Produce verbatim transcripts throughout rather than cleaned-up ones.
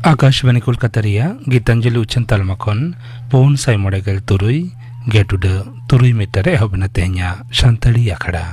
ᱟᱠᱟᱥᱵᱟᱱᱤ ᱠᱳᱞᱠᱟᱛᱟ ᱨᱮᱭᱟᱜ ᱜᱤᱛᱟᱧᱡᱚᱞᱤ ᱩᱪᱷᱟᱹᱱ ᱛᱟᱞᱢᱟ ᱠᱷᱚᱱ ᱯᱩᱱ ᱥᱟᱭ ᱢᱚᱬᱮ ᱜᱮᱞ ᱛᱩᱨᱩᱭ ᱜᱮᱴ ᱩᱰᱟᱹ ᱛᱩᱨᱩᱭ ᱢᱤᱴᱟᱨ ᱨᱮ ᱮᱦᱚᱵ ᱮᱱᱟ ᱛᱮᱦᱮᱧᱟᱜ ᱥᱟᱱᱛᱟᱲᱤ ᱟᱠᱷᱲᱟ᱾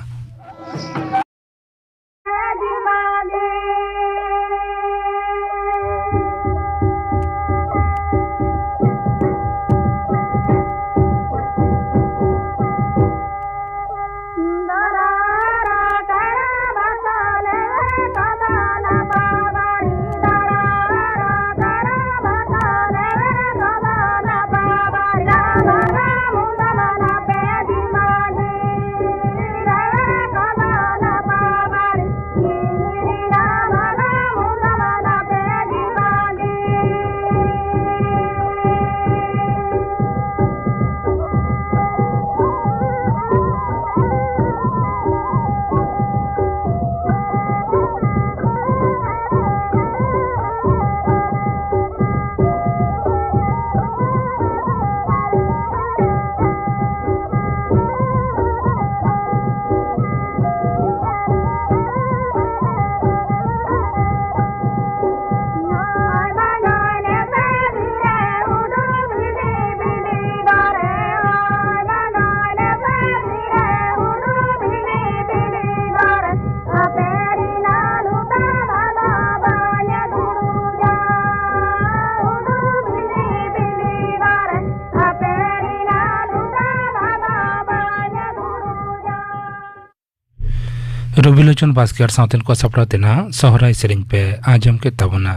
ᱨᱚᱵᱤᱞᱳᱪᱚᱱ ᱵᱟᱥᱠᱮ ᱟᱨ ᱥᱟᱶᱛᱮᱱ ᱠᱚᱣᱟᱜ ᱥᱟᱯᱲᱟᱣ ᱛᱮᱱᱟᱜ ᱥᱚᱦᱨᱟᱭ ᱥᱮᱨᱮᱧ ᱯᱮ ᱟᱸᱡᱚᱢ ᱠᱮᱫ ᱛᱟᱵᱚᱱᱟ᱾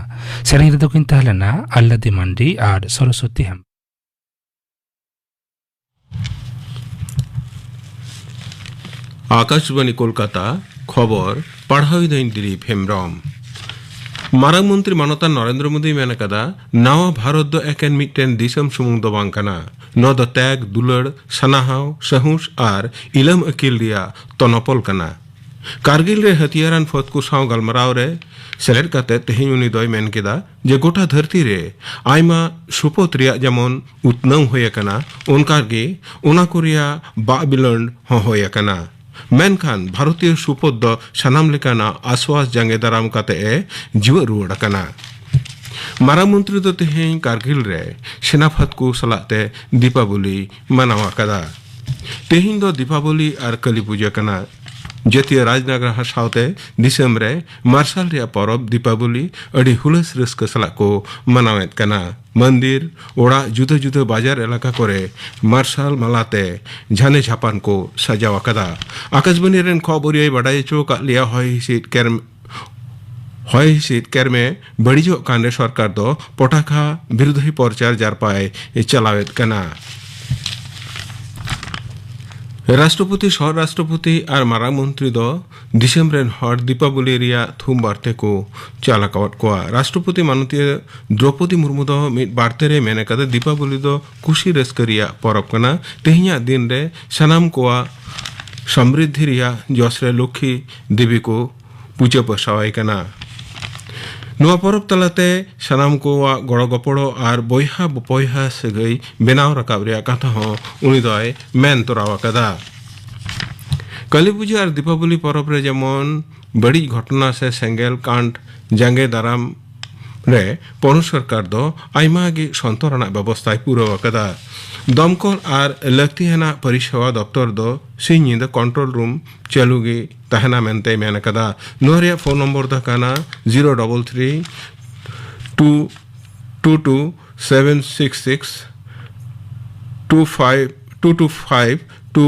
ᱥᱮᱨᱮᱧ ᱨᱮᱫᱚ ᱠᱤᱱ ᱛᱟᱦᱮᱸ ᱞᱮᱱᱟ ᱟᱞᱞᱟᱫᱤ ᱢᱟᱱᱰᱤ ᱟᱨ ᱥᱚᱨᱚᱥᱚᱛᱤ ᱦᱮᱢᱵᱨᱚᱢ᱾ ᱟᱠᱟᱥᱵᱟᱱᱤ ᱠᱳᱞᱠᱟᱛᱟ, ᱠᱷᱚᱵᱚᱨ ᱯᱟᱲᱦᱟᱣ ᱮᱫᱟᱹᱧ ᱫᱤᱞᱤᱯ ᱦᱮᱢᱵᱨᱚᱢ᱾ ᱢᱟᱨᱟᱝ ᱢᱚᱱᱛᱨᱤ ᱢᱟᱱᱚᱛᱟᱱ ᱱᱚᱨᱮᱱᱫᱨᱚ ᱢᱳᱫᱤᱭ ᱢᱮᱱ ᱟᱠᱟᱫᱟ, ᱱᱟᱣᱟ ᱵᱷᱟᱨᱚᱛ ᱫᱚ ᱮᱠᱮᱱ ᱢᱤᱫᱴᱮᱱ ᱫᱤᱥᱚᱢ ᱥᱩᱢᱩᱝ ᱫᱚ ᱵᱟᱝ ᱠᱟᱱᱟ᱾ ᱱᱚᱣᱟ ᱫᱚ ᱛᱮᱜ, ᱫᱩᱞᱟᱹᱲ, ᱥᱟᱱᱟᱦᱟᱣ, ᱥᱟᱦᱩᱥ ᱟᱨ ᱤᱞᱟᱹᱢ ᱟᱹᱠᱤᱞ ᱨᱮᱭᱟᱜ ᱛᱚᱱᱚᱯᱚᱞ ᱠᱟᱱᱟ᱾ ᱠᱟᱨᱜᱤᱞ ᱨᱮ ᱦᱟᱹᱛᱤᱭᱟᱨᱟᱱ ᱯᱷᱟᱹᱫ ᱠᱚ ᱥᱟᱶ ᱜᱟᱞᱢᱟᱨᱟᱣ ᱨᱮ ᱥᱮᱞᱮᱫ ᱠᱟᱛᱮ ᱛᱮᱦᱮᱧ ᱩᱱᱤ ᱫᱚᱭ ᱢᱮᱱ ᱠᱮᱫᱟ ᱡᱮ ᱜᱚᱴᱟ ᱫᱷᱟᱹᱨᱛᱤ ᱨᱮ ᱟᱭᱢᱟ ᱥᱩᱯᱚᱛ ᱨᱮᱭᱟᱜ ᱡᱮᱢᱚᱱ ᱩᱛᱱᱟᱹᱣ ᱦᱩᱭ ᱟᱠᱟᱱᱟ, ᱚᱱᱠᱟ ᱜᱮ ᱚᱱᱟ ᱠᱚ ᱨᱮᱭᱟᱜ ᱵᱟᱜ ᱵᱤᱞᱟᱹᱱᱰ ᱦᱚᱸ ᱦᱩᱭ ᱟᱠᱟᱱᱟ᱾ ᱢᱮᱱᱠᱷᱟᱱ ᱵᱷᱟᱨᱚᱛᱤᱭᱚ ᱥᱩᱯᱚᱛ ᱫᱚ ᱥᱟᱱᱟᱢ ᱞᱮᱠᱟᱱᱟᱜ ᱟᱥᱣᱟᱥ ᱡᱟᱸᱜᱮ ᱫᱟᱨᱟᱢ ᱠᱟᱛᱮ ᱮ ᱡᱤᱣᱮᱫ ᱨᱩᱣᱟᱹᱲ ᱟᱠᱟᱱᱟ᱾ ᱢᱟᱨᱟᱝ ᱢᱚᱱᱛᱨᱤ ᱫᱚ ᱛᱮᱦᱮᱧ ᱠᱟᱨᱜᱤᱞ ᱨᱮ ᱥᱮᱱᱟ ᱯᱷᱟᱹᱫ ᱠᱚ ᱥᱟᱞᱟᱜ ᱛᱮ ᱫᱤᱯᱟᱵᱚᱞᱤ ᱢᱟᱱᱟᱣ ᱟᱠᱟᱫᱟ᱾ ᱛᱮᱦᱮᱧ ᱫᱚ ᱫᱤᱯᱟᱵᱚᱞᱤ ᱟᱨ ᱠᱟᱹᱞᱤ ᱯᱩᱡᱟᱹ ᱠᱟᱱᱟ᱾ ᱡᱟᱹᱛᱤᱭᱟᱹ ᱨᱟᱡᱽᱱᱟᱜᱟᱨ ᱥᱟᱶᱛᱮ ᱫᱤᱥᱚᱢ ᱨᱮ ᱢᱟᱨᱥᱟᱞ ᱨᱮᱭᱟᱜ ᱯᱚᱨᱚᱵᱽ ᱫᱤᱯᱟᱵᱚᱞᱤ ᱟᱹᱰᱤ ᱦᱩᱞᱟᱹᱥ ᱨᱟᱹᱥᱠᱟᱹ ᱥᱟᱞᱟᱜ ᱠᱚ ᱢᱟᱱᱟᱣᱮᱫ ᱠᱟᱱᱟ᱾ ᱢᱚᱱᱫᱤᱨ, ᱚᱲᱟᱜ, ᱡᱩᱫᱟᱹ ᱡᱩᱫᱟᱹ ᱵᱟᱡᱟᱨ ᱮᱞᱟᱠᱟ ᱠᱚᱨᱮ ᱢᱟᱨᱥᱟᱞ ᱢᱟᱞᱟᱛᱮ ᱡᱷᱟᱱᱮ ᱡᱷᱟᱯᱟᱱ ᱠᱚ ᱥᱟᱡᱟᱣ ᱟᱠᱟᱫᱟ᱾ ᱟᱠᱟᱥᱵᱟᱱᱤ ᱨᱮᱱ ᱠᱷᱚᱵᱚᱨᱤᱭᱟᱹᱭ ᱵᱟᱰᱟᱭ ᱦᱚᱪᱚ ᱟᱠᱟᱫ ᱞᱮᱭᱟ, ᱦᱚᱭ ᱦᱤᱸᱥᱤᱫ ᱠᱮᱨᱢ ᱦᱚᱭ ᱦᱤᱸᱥᱤᱫ ᱠᱮᱨᱢᱮ ᱵᱟᱹᱲᱤᱡᱚᱜ ᱠᱟᱱ ᱨᱮ ᱥᱚᱨᱠᱟᱨ ᱫᱚ ᱯᱚᱴᱟᱠᱷᱟ ᱵᱤᱨᱩᱫᱷᱤ ᱯᱨᱚᱪᱟᱨ ᱡᱟᱨᱯᱟᱭ ᱪᱟᱞᱟᱣᱮᱫ ᱠᱟᱱᱟ᱾ ᱨᱟᱥᱴᱨᱚᱯᱚᱛᱤ, ᱥᱚᱦ ᱨᱟᱥᱴᱨᱚᱯᱚᱛᱤ ᱟᱨ ᱢᱟᱨᱟᱝ ᱢᱚᱱᱛᱨᱤ ᱫᱚ ᱫᱤᱥᱚᱢ ᱨᱮᱱ ᱦᱚᱲ ᱫᱤᱯᱟᱵᱚᱞᱤ ᱨᱮᱭᱟᱜ ᱛᱷᱩᱢ ᱵᱟᱨᱛᱮ ᱠᱚ ᱪᱟᱞ ᱟᱠᱟᱣᱟᱫ ᱠᱚᱣᱟ᱾ ᱨᱟᱥᱴᱨᱚᱯᱚᱛᱤ ᱢᱟᱱᱚᱛᱤᱭᱟᱹ ᱫᱨᱚᱯᱚᱫᱤ ᱢᱩᱨᱢᱩ ᱫᱚ ᱢᱤᱫ ᱵᱟᱨᱛᱮ ᱨᱮ ᱢᱮᱱ ᱟᱠᱟᱫᱟ, ᱫᱤᱯᱟᱵᱚᱞᱤ ᱫᱚ ᱠᱩᱥᱤ ᱨᱟᱹᱥᱠᱟᱹ ᱨᱮᱭᱟᱜ ᱯᱚᱨᱚᱵᱽ ᱠᱟᱱᱟ᱾ ᱛᱮᱦᱮᱧᱟᱜ ᱫᱤᱱ ᱨᱮ ᱥᱟᱱᱟᱢ ᱠᱚᱣᱟᱜ ᱥᱚᱢᱨᱤᱫᱷᱤ ᱨᱮᱭᱟᱜ ᱡᱚᱥ ᱨᱮ ᱞᱚᱠᱠᱷᱤ ᱫᱮᱵᱤ ᱠᱚ ᱯᱩᱡᱟᱹ ᱯᱟᱥᱟᱣᱟᱭ ᱠᱟᱱᱟ᱾ ᱱᱚᱣᱟ ᱯᱚᱨᱚᱵᱽ ᱛᱟᱞᱟᱛᱮ ᱥᱟᱱᱟᱢ ᱠᱚᱣᱟᱜ ᱜᱚᱲᱚ ᱜᱚᱯᱚᱲᱚ ᱟᱨ ᱵᱚᱭᱦᱟ ᱵᱚᱭᱦᱟ ᱥᱟᱹᱜᱟᱹᱭ ᱵᱮᱱᱟᱣ ᱨᱟᱠᱟᱵ ᱨᱮᱭᱟᱜ ᱠᱟᱛᱷᱟ ᱦᱚᱸ ᱩᱱᱤ ᱫᱚᱭ ᱢᱮᱱ ᱛᱚᱨᱟᱣ ᱟᱠᱟᱫᱟ᱾ ᱠᱟᱹᱞᱤ ᱯᱩᱡᱟᱹ ᱟᱨ ᱫᱤᱯᱟᱵᱚᱞᱤ ᱯᱚᱨᱚᱵᱽ ᱨᱮ ᱡᱮᱢᱚᱱ ᱵᱟᱹᱲᱤᱡ ᱜᱷᱚᱴᱚᱱᱟ ᱥᱮ ᱥᱮᱸᱜᱮᱞ ᱠᱟᱱᱰ ᱡᱟᱸᱜᱮ ᱫᱟᱨᱟᱢ ᱨᱮ ᱯᱚᱱᱚᱛ ᱥᱚᱨᱠᱟᱨ ᱫᱚ ᱟᱭᱢᱟ ᱜᱮ ᱥᱚᱱᱛᱚᱨ ᱟᱱᱟᱜ ᱵᱮᱵᱚᱥᱛᱷᱟᱭ ᱯᱩᱨᱟᱹᱣ ᱟᱠᱟᱫᱟ᱾ ᱫᱚᱢᱠᱚᱞ ᱟᱨ ᱞᱟᱹᱠᱛᱤᱭᱟᱱᱟᱜ ᱯᱚᱨᱤᱥᱮᱵᱟ ᱫᱚᱯᱛᱚᱨ ᱫᱚ ᱥᱤᱧ ᱧᱤᱫᱟᱹ ᱠᱚᱱᱴᱨᱳᱞ ᱨᱩᱢ ᱪᱟᱹᱞᱩ ᱜᱮ ᱛᱟᱦᱮᱱᱟ ᱢᱮᱱᱛᱮᱭ ᱢᱮᱱ ᱟᱠᱟᱫᱟ᱾ ᱱᱚᱣᱟ ᱨᱮᱭᱟᱜ ᱯᱷᱳᱱ ᱱᱚᱢᱵᱚᱨ ᱫᱚ ᱠᱟᱱᱟ zero double three two two two seven six six two five two two five two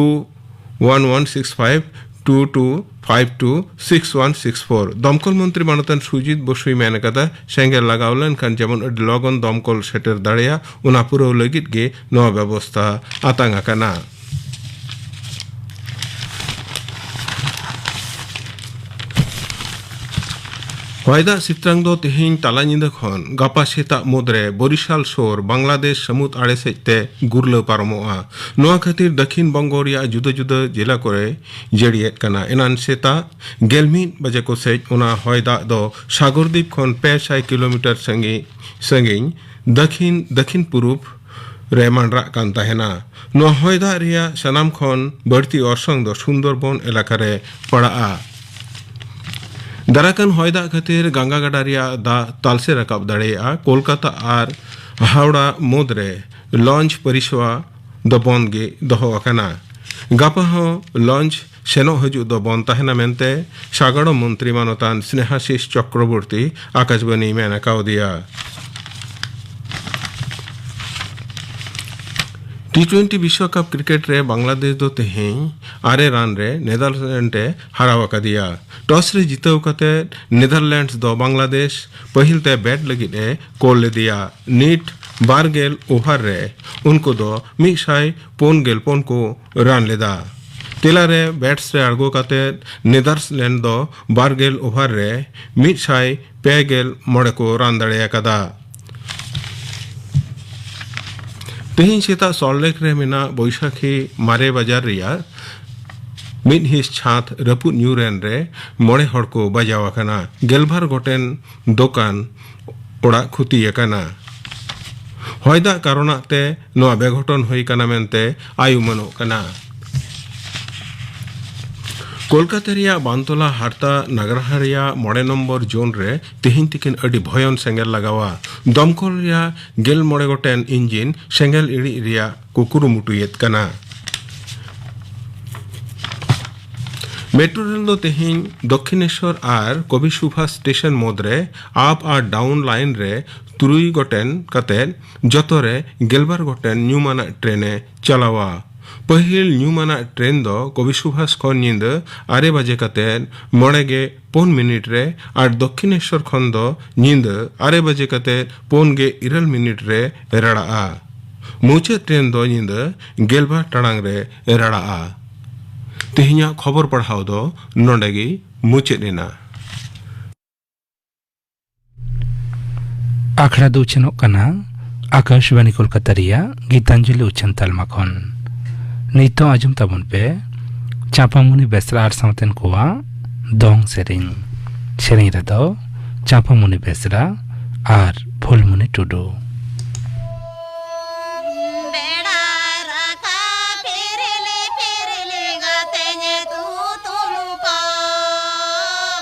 one one six five two two five two six one six four. ᱫᱚᱢᱠᱚᱞ ᱢᱚᱱᱛᱨᱤ ᱢᱟᱱᱚᱛᱟᱱ ᱥᱩᱡᱤᱛ ᱵᱚᱥᱩᱭ ᱢᱮᱱ ᱟᱠᱟᱫᱟ, ᱥᱮᱸᱜᱮᱞ ᱞᱟᱜᱟᱣ ᱞᱮᱱᱠᱷᱟᱱ ᱡᱮᱢᱚᱱ ᱟᱹᱰᱤ ᱞᱚᱜᱚᱱ ᱫᱚᱢᱠᱚᱞ ᱥᱮᱴᱮᱨ ᱫᱟᱲᱮᱭᱟᱜ, ᱚᱱᱟ ᱯᱩᱨᱟᱹᱣ ᱞᱟᱹᱜᱤᱫ ᱜᱮ ᱱᱚᱣᱟ ᱵᱮᱵᱚᱥᱛᱷᱟ ᱟᱛᱟᱝ ᱟᱠᱟᱱᱟ᱾ ᱦᱚᱭ ᱫᱟᱜ ᱥᱤᱛᱨᱟᱝ ᱫᱚ ᱛᱮᱦᱮᱧ ᱛᱟᱞᱟ ᱧᱤᱫᱟᱹ ᱠᱷᱚᱱ ᱜᱟᱯᱟ ᱥᱮᱛᱟᱜ ᱢᱩᱫᱽᱨᱮ ᱵᱚᱨᱤᱥᱟᱞ ᱥᱳᱨ ᱵᱟᱝᱞᱟᱫᱮᱥ ᱥᱟᱹᱢᱩᱫ ᱟᱲᱮ ᱥᱮᱫ ᱛᱮ ᱜᱩᱨᱞᱟᱹᱣ ᱯᱟᱨᱚᱢᱚᱜᱼᱟ᱾ ᱱᱚᱣᱟ ᱠᱷᱟᱹᱛᱤᱨ ᱫᱟᱹᱠᱷᱤᱱ ᱵᱚᱝᱜᱚ ᱨᱮᱭᱟᱜ ᱡᱩᱫᱟᱹ ᱡᱩᱫᱟᱹ ᱡᱮᱞᱟ ᱠᱚᱨᱮ ᱡᱟᱹᱲᱤᱭᱮᱫ ᱠᱟᱱᱟ᱾ ᱮᱱᱟᱱ ᱥᱮᱛᱟᱜ ᱜᱮᱞ ᱢᱤᱫ ᱵᱟᱡᱮ ᱠᱚ ᱥᱮᱡ ᱚᱱᱟ ᱦᱚᱭ ᱫᱟᱜ ᱫᱚ ᱥᱟᱜᱚᱨᱫᱤᱯ ᱠᱷᱚᱱ ᱯᱮ ᱥᱟᱭ ᱠᱤᱞᱳᱢᱤᱴᱟᱨ ᱥᱟᱺᱜᱤᱧ, ᱥᱟᱺᱜᱤᱧ ᱫᱟᱹᱠᱷᱤᱱ, ᱫᱟᱹᱠᱷᱤᱱ ᱯᱩᱨᱩᱵ ᱨᱮ ᱢᱟᱸᱰᱨᱟᱜ ᱠᱟᱱ ᱛᱟᱦᱮᱱᱟ᱾ ᱱᱚᱣᱟ ᱦᱚᱭ ᱫᱟᱜ ᱨᱮᱭᱟᱜ ᱥᱟᱱᱟᱢ ᱠᱷᱚᱱ ᱵᱟᱹᱲᱛᱤ ᱚᱨᱥᱚᱝ ᱫᱚ ᱥᱩᱱᱫᱚᱨᱵᱚᱱ ᱮᱞᱟᱠᱟ ᱨᱮ ᱯᱟᱲᱟᱜᱼᱟ᱾ ᱫᱟᱨᱟᱠᱟᱱ ᱦᱚᱭ ᱫᱟᱜ ᱠᱷᱟᱹᱛᱤᱨ ᱜᱟᱝᱜᱟ ᱜᱟᱰᱟ ᱨᱮᱭᱟᱜ ᱫᱟᱜ ᱛᱟᱞᱥᱮ ᱨᱟᱠᱟᱵ ᱫᱟᱲᱮᱭᱟᱜᱼᱟ᱾ ᱠᱳᱞᱠᱟᱛᱟ ᱟᱨ ᱦᱟᱣᱲᱟ ᱢᱩᱫᱽ ᱨᱮ ᱞᱚᱧᱪ ᱯᱚᱨᱤᱥᱮᱵᱟ ᱫᱚ ᱵᱚᱱᱫ ᱜᱮ ᱫᱚᱦᱚ ᱟᱠᱟᱱᱟ᱾ ᱜᱟᱯᱟ ᱦᱚᱸ ᱞᱚᱧᱪ ᱥᱮᱱᱚᱜ ᱦᱤᱡᱩᱜ ᱫᱚ ᱵᱚᱱᱫ ᱛᱟᱦᱮᱱᱟ ᱢᱮᱱᱛᱮ ᱥᱟᱜᱟᱲᱚᱢ ᱢᱚᱱᱛᱨᱤ ᱢᱟᱱᱚᱛᱟᱱ ᱥᱱᱮᱦᱟᱥᱤᱥ ᱪᱚᱠᱨᱚᱵᱚᱨᱛᱤ ᱟᱠᱟᱥᱵᱟᱱᱤ ᱢᱮᱱ ᱟᱠᱟᱣᱫᱮᱭᱟ᱾ ᱴᱤ ᱴᱩᱭᱮᱱᱴᱤ ᱵᱤᱥᱣᱚᱠᱟᱯ ᱠᱨᱤᱠᱮᱴ ᱨᱮ ᱵᱟᱝᱞᱟᱫᱮᱥ ᱫᱚ ᱛᱮᱦᱮᱧ ᱟᱨᱮ ᱨᱟᱱ ᱨᱮ ᱱᱮᱫᱟᱨᱞᱮᱱᱰ ᱮ ᱦᱟᱨᱟᱣ ᱟᱠᱟᱫᱮᱭᱟ᱾ ᱴᱚᱥ ᱨᱮ ᱡᱤᱛᱟᱹᱣ ᱠᱟᱛᱮ ᱱᱮᱫᱟᱨᱞᱮᱱᱰᱥ ᱫᱚ ᱵᱟᱝᱞᱟᱫᱮᱥ ᱯᱟᱹᱦᱤᱞ ᱛᱮ ᱵᱮᱴ ᱞᱟᱹᱜᱤᱫ ᱮ ᱠᱳᱞ ᱞᱮᱫᱮᱭᱟ᱾ ᱱᱤᱴ ᱵᱟᱨ ᱜᱮᱞ ᱳᱵᱷᱟᱨ ᱨᱮ ᱩᱱᱠᱩ ᱫᱚ ᱢᱤᱫ ᱥᱟᱭ ᱯᱩᱱ ᱜᱮᱞ ᱯᱩᱱ ᱠᱚ ᱨᱟᱱ ᱞᱮᱫᱟ᱾ ᱛᱮᱞᱟ ᱨᱮ ᱵᱮᱴᱥ ᱨᱮ ᱟᱬᱜᱚ ᱠᱟᱛᱮ ᱱᱮᱫᱟᱨᱞᱮᱱᱰ ᱫᱚ ᱵᱟᱨ ᱜᱮᱞ ᱳᱵᱷᱟᱨ ᱨᱮ ᱢᱤᱫ ᱥᱟᱭ ᱯᱮ ᱜᱮᱞ ᱢᱚᱬᱮ ᱠᱚ ᱨᱟᱱ ᱫᱟᱲᱮ ᱟᱠᱟᱫᱟ᱾ ᱛᱮᱦᱮᱧ ᱥᱮᱛᱟᱜ ᱥᱚᱞᱴ ᱞᱮᱠ ᱨᱮ ᱢᱮᱱᱟᱜ ᱵᱳᱭᱥᱟᱠᱷᱤ ᱢᱟᱨᱮ ᱵᱟᱡᱟᱨ ᱨᱮᱭᱟᱜ ᱢᱤᱫ ᱦᱤᱸᱥ ᱪᱷᱟᱸᱫᱽ ᱨᱟᱹᱯᱩᱫ ᱧᱩᱨ ᱮᱱ ᱨᱮ ᱢᱚᱬᱮ ᱦᱚᱲ ᱠᱚ ᱵᱟᱡᱟᱣ ᱟᱠᱟᱱᱟ᱾ ᱜᱮᱞᱵᱟᱨ ᱜᱚᱴᱮᱱ ᱫᱚᱠᱟᱱ ᱚᱲᱟᱜ ᱠᱷᱩᱛᱤ ᱟᱠᱟᱱᱟ᱾ ᱦᱚᱭ ᱫᱟᱜ ᱠᱟᱨᱚᱱᱟᱜ ᱛᱮ ᱱᱚᱣᱟ ᱵᱮᱜᱷᱚᱴᱚᱱ ᱦᱩᱭ ᱟᱠᱟᱱᱟ ᱢᱮᱱᱛᱮ ᱟᱭᱩᱢᱟᱹᱱᱚᱜ ᱠᱟᱱᱟ᱾ ᱠᱳᱞᱠᱟᱛᱟ ᱨᱮᱭᱟᱜ ᱵᱟᱱᱛᱚᱞᱟ ᱦᱟᱨᱛᱟ ᱱᱟᱜᱽᱨᱟᱦᱟ ᱨᱮᱭᱟᱜ ᱢᱚᱬᱮ ᱱᱚᱢᱵᱚᱨ ᱡᱳᱱ ᱨᱮ ᱛᱮᱦᱮᱧ ᱛᱤᱠᱤᱱ ᱟᱹᱰᱤ ᱵᱷᱚᱭᱚᱱ ᱥᱮᱸᱜᱮᱞ ᱞᱟᱜᱟᱣᱟ᱾ ᱫᱚᱢᱠᱚᱞ ᱨᱮᱭᱟᱜ ᱜᱮᱞ ᱢᱚᱬᱮ ᱜᱚᱴᱮᱱ ᱤᱧᱡᱤᱱ ᱥᱮᱸᱜᱮᱞ ᱤᱬᱤᱡ ᱨᱮᱭᱟᱜ ᱠᱚ ᱠᱩᱨᱩᱢᱩᱴᱩᱭᱮᱫ ᱠᱟᱱᱟ᱾ ᱢᱮᱴᱨᱳ ᱨᱮᱞ ᱫᱚ ᱛᱮᱦᱮᱧ ᱫᱚᱠᱠᱷᱤᱱᱮᱥᱣᱚᱨ ᱟᱨ ᱠᱚᱵᱤ ᱥᱩᱵᱷᱟᱥ ᱥᱴᱮᱥᱚᱱ ᱢᱩᱫᱽᱨᱮ ᱟᱯ ᱟᱨ ᱰᱟᱣᱩᱱ ᱞᱟᱭᱤᱱ ᱨᱮ ᱛᱩᱨᱩᱭ ᱜᱚᱴᱮᱱ ᱠᱟᱛᱮ ᱡᱚᱛᱚ ᱨᱮ ᱜᱮᱞᱵᱟᱨ ᱜᱚᱴᱮᱱ ᱧᱩᱢᱟᱱᱟᱜ ᱴᱨᱮᱱ ᱮ ᱪᱟᱞᱟᱣᱟ᱾ ᱯᱟᱹᱦᱤᱞ ᱧᱩᱢᱟᱱᱟᱜ ᱴᱨᱮᱱ ᱫᱚ ᱠᱚᱵᱤ ᱥᱩᱵᱷᱟᱥ ᱠᱷᱚᱱ ᱧᱤᱫᱟᱹ ᱟᱨᱮ ᱵᱟᱡᱮ ᱠᱟᱛᱮ ᱢᱚᱬᱮ ᱜᱮ ᱯᱩᱱ ᱢᱤᱱᱤᱴ ᱨᱮ ᱟᱨ ᱫᱚᱠᱠᱷᱤᱱᱮᱥᱣᱚᱨ ᱠᱷᱚᱱ ᱫᱚ ᱧᱤᱫᱟᱹ ᱟᱨᱮ ᱵᱟᱡᱮ ᱠᱟᱛᱮ ᱯᱩᱱ ᱜᱮ ᱤᱨᱟᱹᱞ ᱢᱤᱱᱤᱴ ᱨᱮ ᱨᱟᱲᱟᱜᱼᱟ᱾ ᱢᱩᱪᱟᱹᱫ ᱴᱨᱮᱱ ᱫᱚ ᱧᱤᱫᱟᱹ ᱜᱮᱞᱵᱟᱨ ᱴᱟᱲᱟᱝ ᱨᱮ ᱨᱟᱲᱟᱜᱼᱟ᱾ ᱛᱮᱦᱮᱧᱟᱜ ᱠᱷᱚᱵᱚᱨ ᱯᱟᱲᱦᱟᱣ ᱫᱚ ᱱᱚᱰᱮ ᱜᱮ ᱢᱩᱪᱟᱹᱫ ᱮᱱᱟ᱾ ᱟᱠᱷᱲᱟ ᱫᱚ ᱩᱪᱷᱟᱹᱱᱚᱜ ᱠᱟᱱᱟ ᱟᱠᱟᱥᱵᱟᱱᱤ ᱠᱳᱞᱠᱟᱛᱟ ᱨᱮᱭᱟᱜ ᱜᱤᱛᱟᱧᱡᱚᱞᱤ ᱩᱪᱷᱟᱹᱱ ᱛᱟᱞᱢᱟ ᱠᱷᱚᱱ᱾ ᱱᱤᱛᱚᱜ ᱟᱸᱡᱚᱢ ᱛᱟᱵᱚᱱ ᱯᱮ ᱪᱟᱸᱯᱟᱢᱩᱱᱤ ᱵᱮᱥᱨᱟ ᱟᱨ ᱥᱟᱶᱛᱮᱱ ᱠᱚᱣᱟᱜ ᱫᱚᱝ ᱥᱮᱨᱮᱧ᱾ ᱥᱮᱨᱮᱧ ᱨᱮᱫᱚ ᱪᱟᱸᱯᱟᱢᱩᱱᱤ ᱵᱮᱥᱨᱟ ᱟᱨ ᱯᱷᱩᱞᱢᱩᱱᱤ ᱴᱩᱰᱩ᱾ ᱵᱮᱲᱟ ᱨᱟᱠᱟᱵ ᱯᱤᱨᱤᱞ ᱯᱤᱨᱤᱞ ᱜᱟᱛᱮᱧ ᱛᱩᱛᱩᱞ ᱠᱚ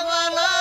ᱵᱚᱞᱚ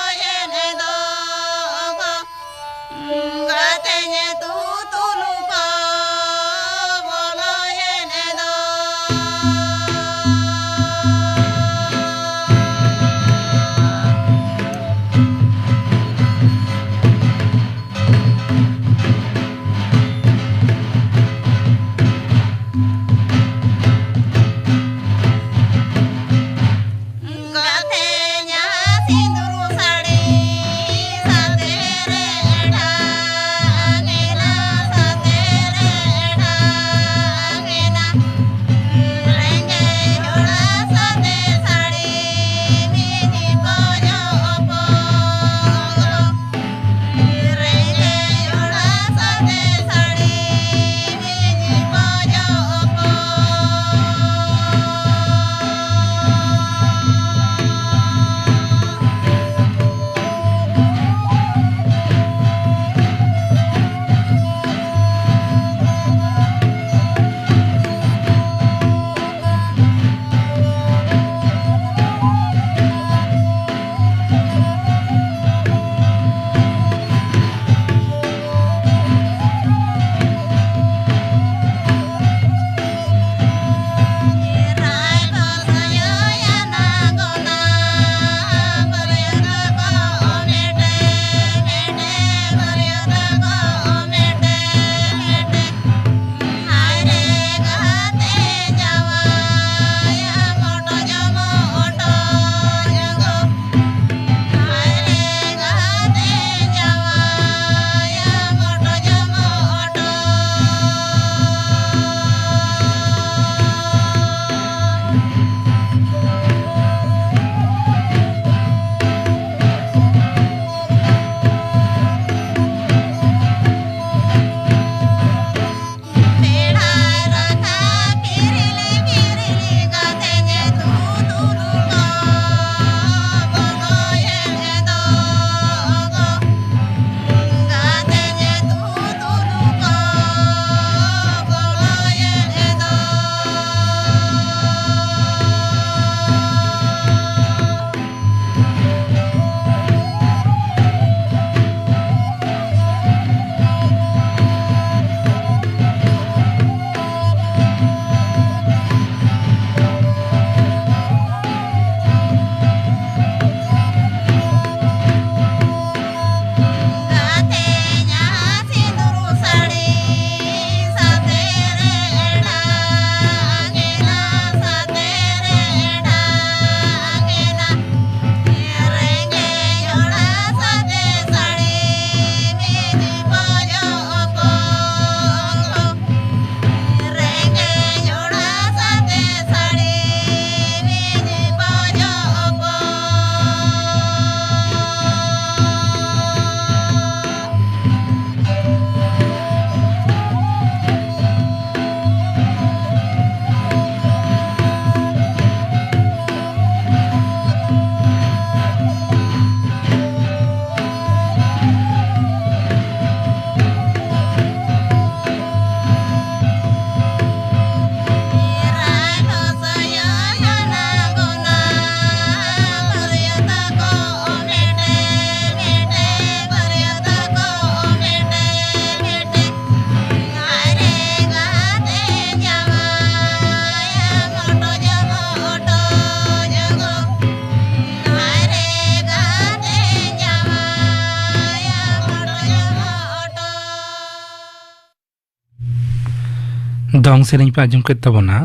ᱫᱚᱝ ᱥᱮᱨᱮᱧ ᱯᱮ ᱟᱸᱡᱚᱢ ᱠᱮᱫ ᱛᱟᱵᱚᱱᱟ᱾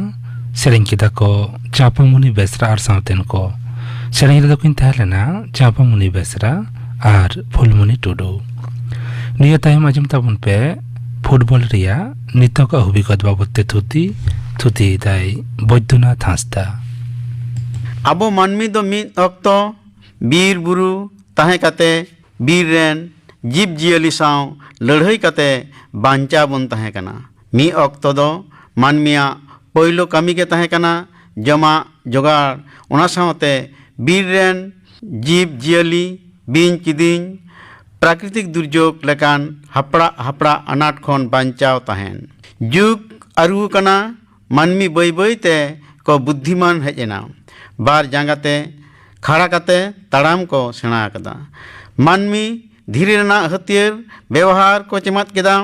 ᱥᱮᱨᱮᱧ ᱠᱮᱫᱟ ᱠᱚ ᱪᱟᱸᱯᱟᱢᱩᱱᱤ ᱵᱮᱥᱨᱟ ᱟᱨ ᱥᱟᱶᱛᱮᱱ ᱠᱚ᱾ ᱥᱮᱨᱮᱧ ᱨᱮᱫᱚ ᱠᱤᱱ ᱛᱟᱦᱮᱸ ᱞᱮᱱᱟ ᱪᱟᱸᱯᱟᱢᱩᱱᱤ ᱵᱮᱥᱨᱟ ᱟᱨ ᱯᱷᱩᱞᱢᱩᱱᱤ ᱴᱩᱰᱩ᱾ ᱱᱤᱭᱟᱹ ᱛᱟᱭᱚᱢ ᱟᱸᱡᱚᱢ ᱛᱟᱵᱚᱱ ᱯᱮ ᱯᱷᱩᱴᱵᱚᱞ ᱨᱮᱭᱟᱜ ᱱᱤᱛᱚᱜᱟᱜ ᱦᱩᱵᱤᱜᱚᱛ ᱵᱟᱵᱚᱫ ᱛᱮ ᱛᱷᱩᱛᱤ᱾ ᱛᱷᱩᱛᱤᱭᱮᱫᱟᱭ ᱵᱳᱭᱫᱚᱱᱟᱛᱷ ᱦᱟᱸᱥᱫᱟ᱾ ᱟᱵᱚ ᱢᱟᱹᱱᱢᱤ ᱫᱚ ᱢᱤᱫ ᱚᱠᱛᱚ ᱵᱤᱨ ᱵᱩᱨᱩ ᱛᱟᱦᱮᱸ ᱠᱟᱛᱮ ᱵᱤᱨ ᱨᱮᱱ ᱡᱤᱵᱽ ᱡᱤᱭᱟᱹᱞᱤ ᱥᱟᱶ ᱞᱟᱹᱲᱦᱟᱹᱭ ᱠᱟᱛᱮ ᱵᱟᱧᱪᱟᱣ ᱵᱚᱱ ᱛᱟᱦᱮᱸ ᱠᱟᱱᱟ᱾ ᱢᱤᱫ ᱚᱠᱛᱚ ᱫᱚ ᱢᱟᱹᱱᱢᱤᱭᱟᱜ ᱯᱳᱭᱞᱳ ᱠᱟᱹᱢᱤ ᱜᱮ ᱛᱟᱦᱮᱸ ᱠᱟᱱᱟ ᱡᱚᱢᱟᱜ ᱡᱚᱜᱟᱲ, ᱚᱱᱟ ᱥᱟᱶᱛᱮ ᱵᱤᱨ ᱨᱮᱱ ᱡᱤᱵᱽ ᱡᱤᱭᱟᱹᱞᱤ, ᱵᱤᱧ ᱠᱤᱫᱤᱧ, ᱯᱨᱟᱠᱨᱤᱛᱤᱠ ᱫᱩᱨᱡᱳᱜᱽ ᱞᱮᱠᱟᱱ ᱦᱟᱯᱲᱟᱜ ᱦᱟᱯᱲᱟᱜ ᱟᱱᱟᱴ ᱠᱷᱚᱱ ᱵᱟᱧᱪᱟᱣ ᱛᱟᱦᱮᱱ᱾ ᱡᱩᱜᱽ ᱟᱹᱨᱩ ᱟᱠᱟᱱᱟ, ᱢᱟᱹᱱᱢᱤ ᱵᱟᱹᱭ ᱵᱟᱹᱭ ᱛᱮ ᱠᱚ ᱵᱩᱫᱽᱫᱷᱤᱢᱟᱱ ᱦᱮᱡ ᱮᱱᱟ᱾ ᱵᱟᱨ ᱡᱟᱸᱜᱟ ᱛᱮ ᱠᱷᱟᱲᱟ ᱠᱟᱛᱮ ᱛᱟᱲᱟᱢ ᱠᱚ ᱥᱮᱬᱟ ᱟᱠᱟᱫᱟ᱾ ᱢᱟᱹᱱᱢᱤ ᱫᱷᱤᱨᱤ ᱨᱮᱱᱟᱜ ᱦᱟᱹᱛᱭᱟᱹᱨ ᱵᱮᱣᱦᱟᱨ ᱠᱚ ᱪᱮᱢᱟᱫ ᱠᱮᱫᱟ᱾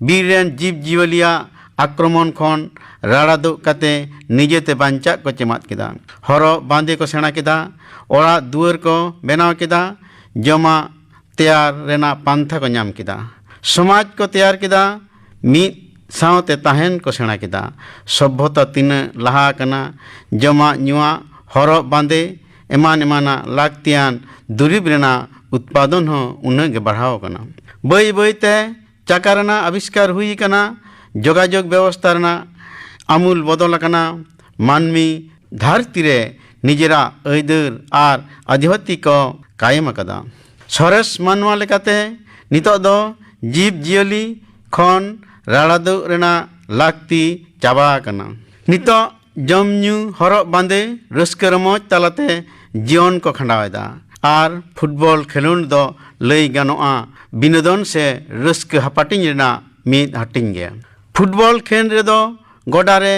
ᱵᱤᱨ ᱨᱮᱱ ᱡᱤᱵᱽ ᱡᱤᱭᱟᱹᱞᱤᱭᱟᱜ ᱟᱠᱨᱚᱢᱚᱱ ᱠᱷᱚᱱ ᱨᱟᱲᱟ ᱫᱩᱜ ᱠᱟᱛᱮ ᱱᱤᱡᱮᱛᱮ ᱵᱟᱧᱪᱟᱜ ᱠᱚ ᱪᱮᱢᱟᱫ ᱠᱮᱫᱟ᱾ ᱦᱚᱨᱚᱜ ᱵᱟᱸᱫᱮ ᱠᱚ ᱥᱮᱬᱟ ᱠᱮᱫᱟ᱾ ᱚᱲᱟᱜ ᱫᱩᱣᱟᱹᱨ ᱠᱚ ᱵᱮᱱᱟᱣ ᱠᱮᱫᱟ᱾ ᱡᱚᱢᱟᱜ ᱛᱮᱭᱟᱨ ᱨᱮᱱᱟᱜ ᱯᱟᱱᱛᱷᱟ ᱠᱚ ᱧᱟᱢ ᱠᱮᱫᱟ᱾ ᱥᱚᱢᱟᱡᱽ ᱠᱚ ᱛᱮᱭᱟᱨ ᱠᱮᱫᱟ᱾ ᱢᱤᱫ ᱥᱟᱶᱛᱮ ᱛᱟᱦᱮᱱ ᱠᱚ ᱥᱮᱬᱟ ᱠᱮᱫᱟ᱾ ᱥᱚᱵᱷᱚᱛᱟ ᱛᱤᱱᱟᱹᱜ ᱞᱟᱦᱟ ᱟᱠᱟᱱᱟ, ᱡᱚᱢᱟᱜ ᱧᱩᱣᱟᱜ, ᱦᱚᱨᱚᱜ ᱵᱟᱸᱫᱮ, ᱮᱢᱟᱱ ᱮᱢᱟᱱᱟᱜ ᱞᱟᱹᱠᱛᱤᱭᱟᱱ ᱫᱩᱨᱤᱵᱽ ᱨᱮᱱᱟᱜ ᱩᱛᱯᱟᱫᱚᱱ ᱦᱚᱸ ᱩᱱᱟᱹᱜ ᱜᱮ ᱵᱟᱲᱦᱟᱣ ᱟᱠᱟᱱᱟ᱾ ᱵᱟᱹᱭ ᱵᱟᱹᱭ ᱛᱮ ᱪᱟᱠᱟ ᱨᱮᱱᱟᱜ ᱟᱵᱤᱥᱠᱟᱨ ᱦᱩᱭ ᱟᱠᱟᱱᱟ᱾ ᱡᱳᱜᱟᱡᱳᱜᱽ ᱵᱮᱵᱚᱥᱛᱷᱟ ᱨᱮᱱᱟᱜ ᱟᱢᱩᱞ ᱵᱚᱫᱚᱞ ᱟᱠᱟᱱᱟ᱾ ᱢᱟᱹᱱᱢᱤ ᱫᱷᱟᱹᱨᱛᱤ ᱨᱮ ᱱᱤᱡᱮᱨᱟᱜ ᱟᱹᱭᱫᱟᱹᱨ ᱟᱨ ᱟᱫᱷᱤᱯᱚᱛᱛᱤ ᱠᱚ ᱠᱟᱭᱮᱢ ᱟᱠᱟᱫᱟ᱾ ᱥᱚᱨᱮᱥ ᱢᱟᱱᱣᱟ ᱞᱮᱠᱟᱛᱮ ᱱᱤᱛᱚᱜ ᱫᱚ ᱡᱤᱵᱽ ᱡᱤᱭᱟᱹᱞᱤ ᱠᱷᱚᱱ ᱨᱟᱲᱟ ᱫᱩᱜ ᱨᱮᱱᱟᱜ ᱞᱟᱹᱠᱛᱤ ᱪᱟᱵᱟ ᱟᱠᱟᱱᱟ᱾ ᱱᱤᱛᱚᱜ ᱡᱚᱢ ᱧᱩ, ᱦᱚᱨᱚᱜ ᱵᱟᱸᱫᱮ, ᱨᱟᱹᱥᱠᱟᱹ ᱨᱚᱢᱚᱡᱽ ᱛᱟᱞᱟᱛᱮ ᱡᱤᱭᱚᱱ ᱠᱚ ᱠᱷᱟᱸᱰᱟᱣ ᱮᱫᱟ᱾ ᱟᱨ ᱯᱷᱩᱴᱵᱚᱞ ᱠᱷᱮᱞᱳᱰ ᱫᱚ ᱞᱟᱹᱭ ᱜᱟᱱᱚᱜᱼᱟ ᱵᱤᱱᱳᱫᱚᱱ ᱥᱮ ᱨᱟᱹᱥᱠᱟᱹ ᱦᱟᱯᱟᱴᱤᱧ ᱨᱮᱱᱟᱜ ᱢᱤᱫ ᱦᱟᱹᱴᱤᱧ ᱜᱮ᱾ ᱯᱷᱩᱴᱵᱚᱞ ᱠᱷᱮᱞ ᱨᱮᱫᱚ ᱜᱚᱰᱟ ᱨᱮ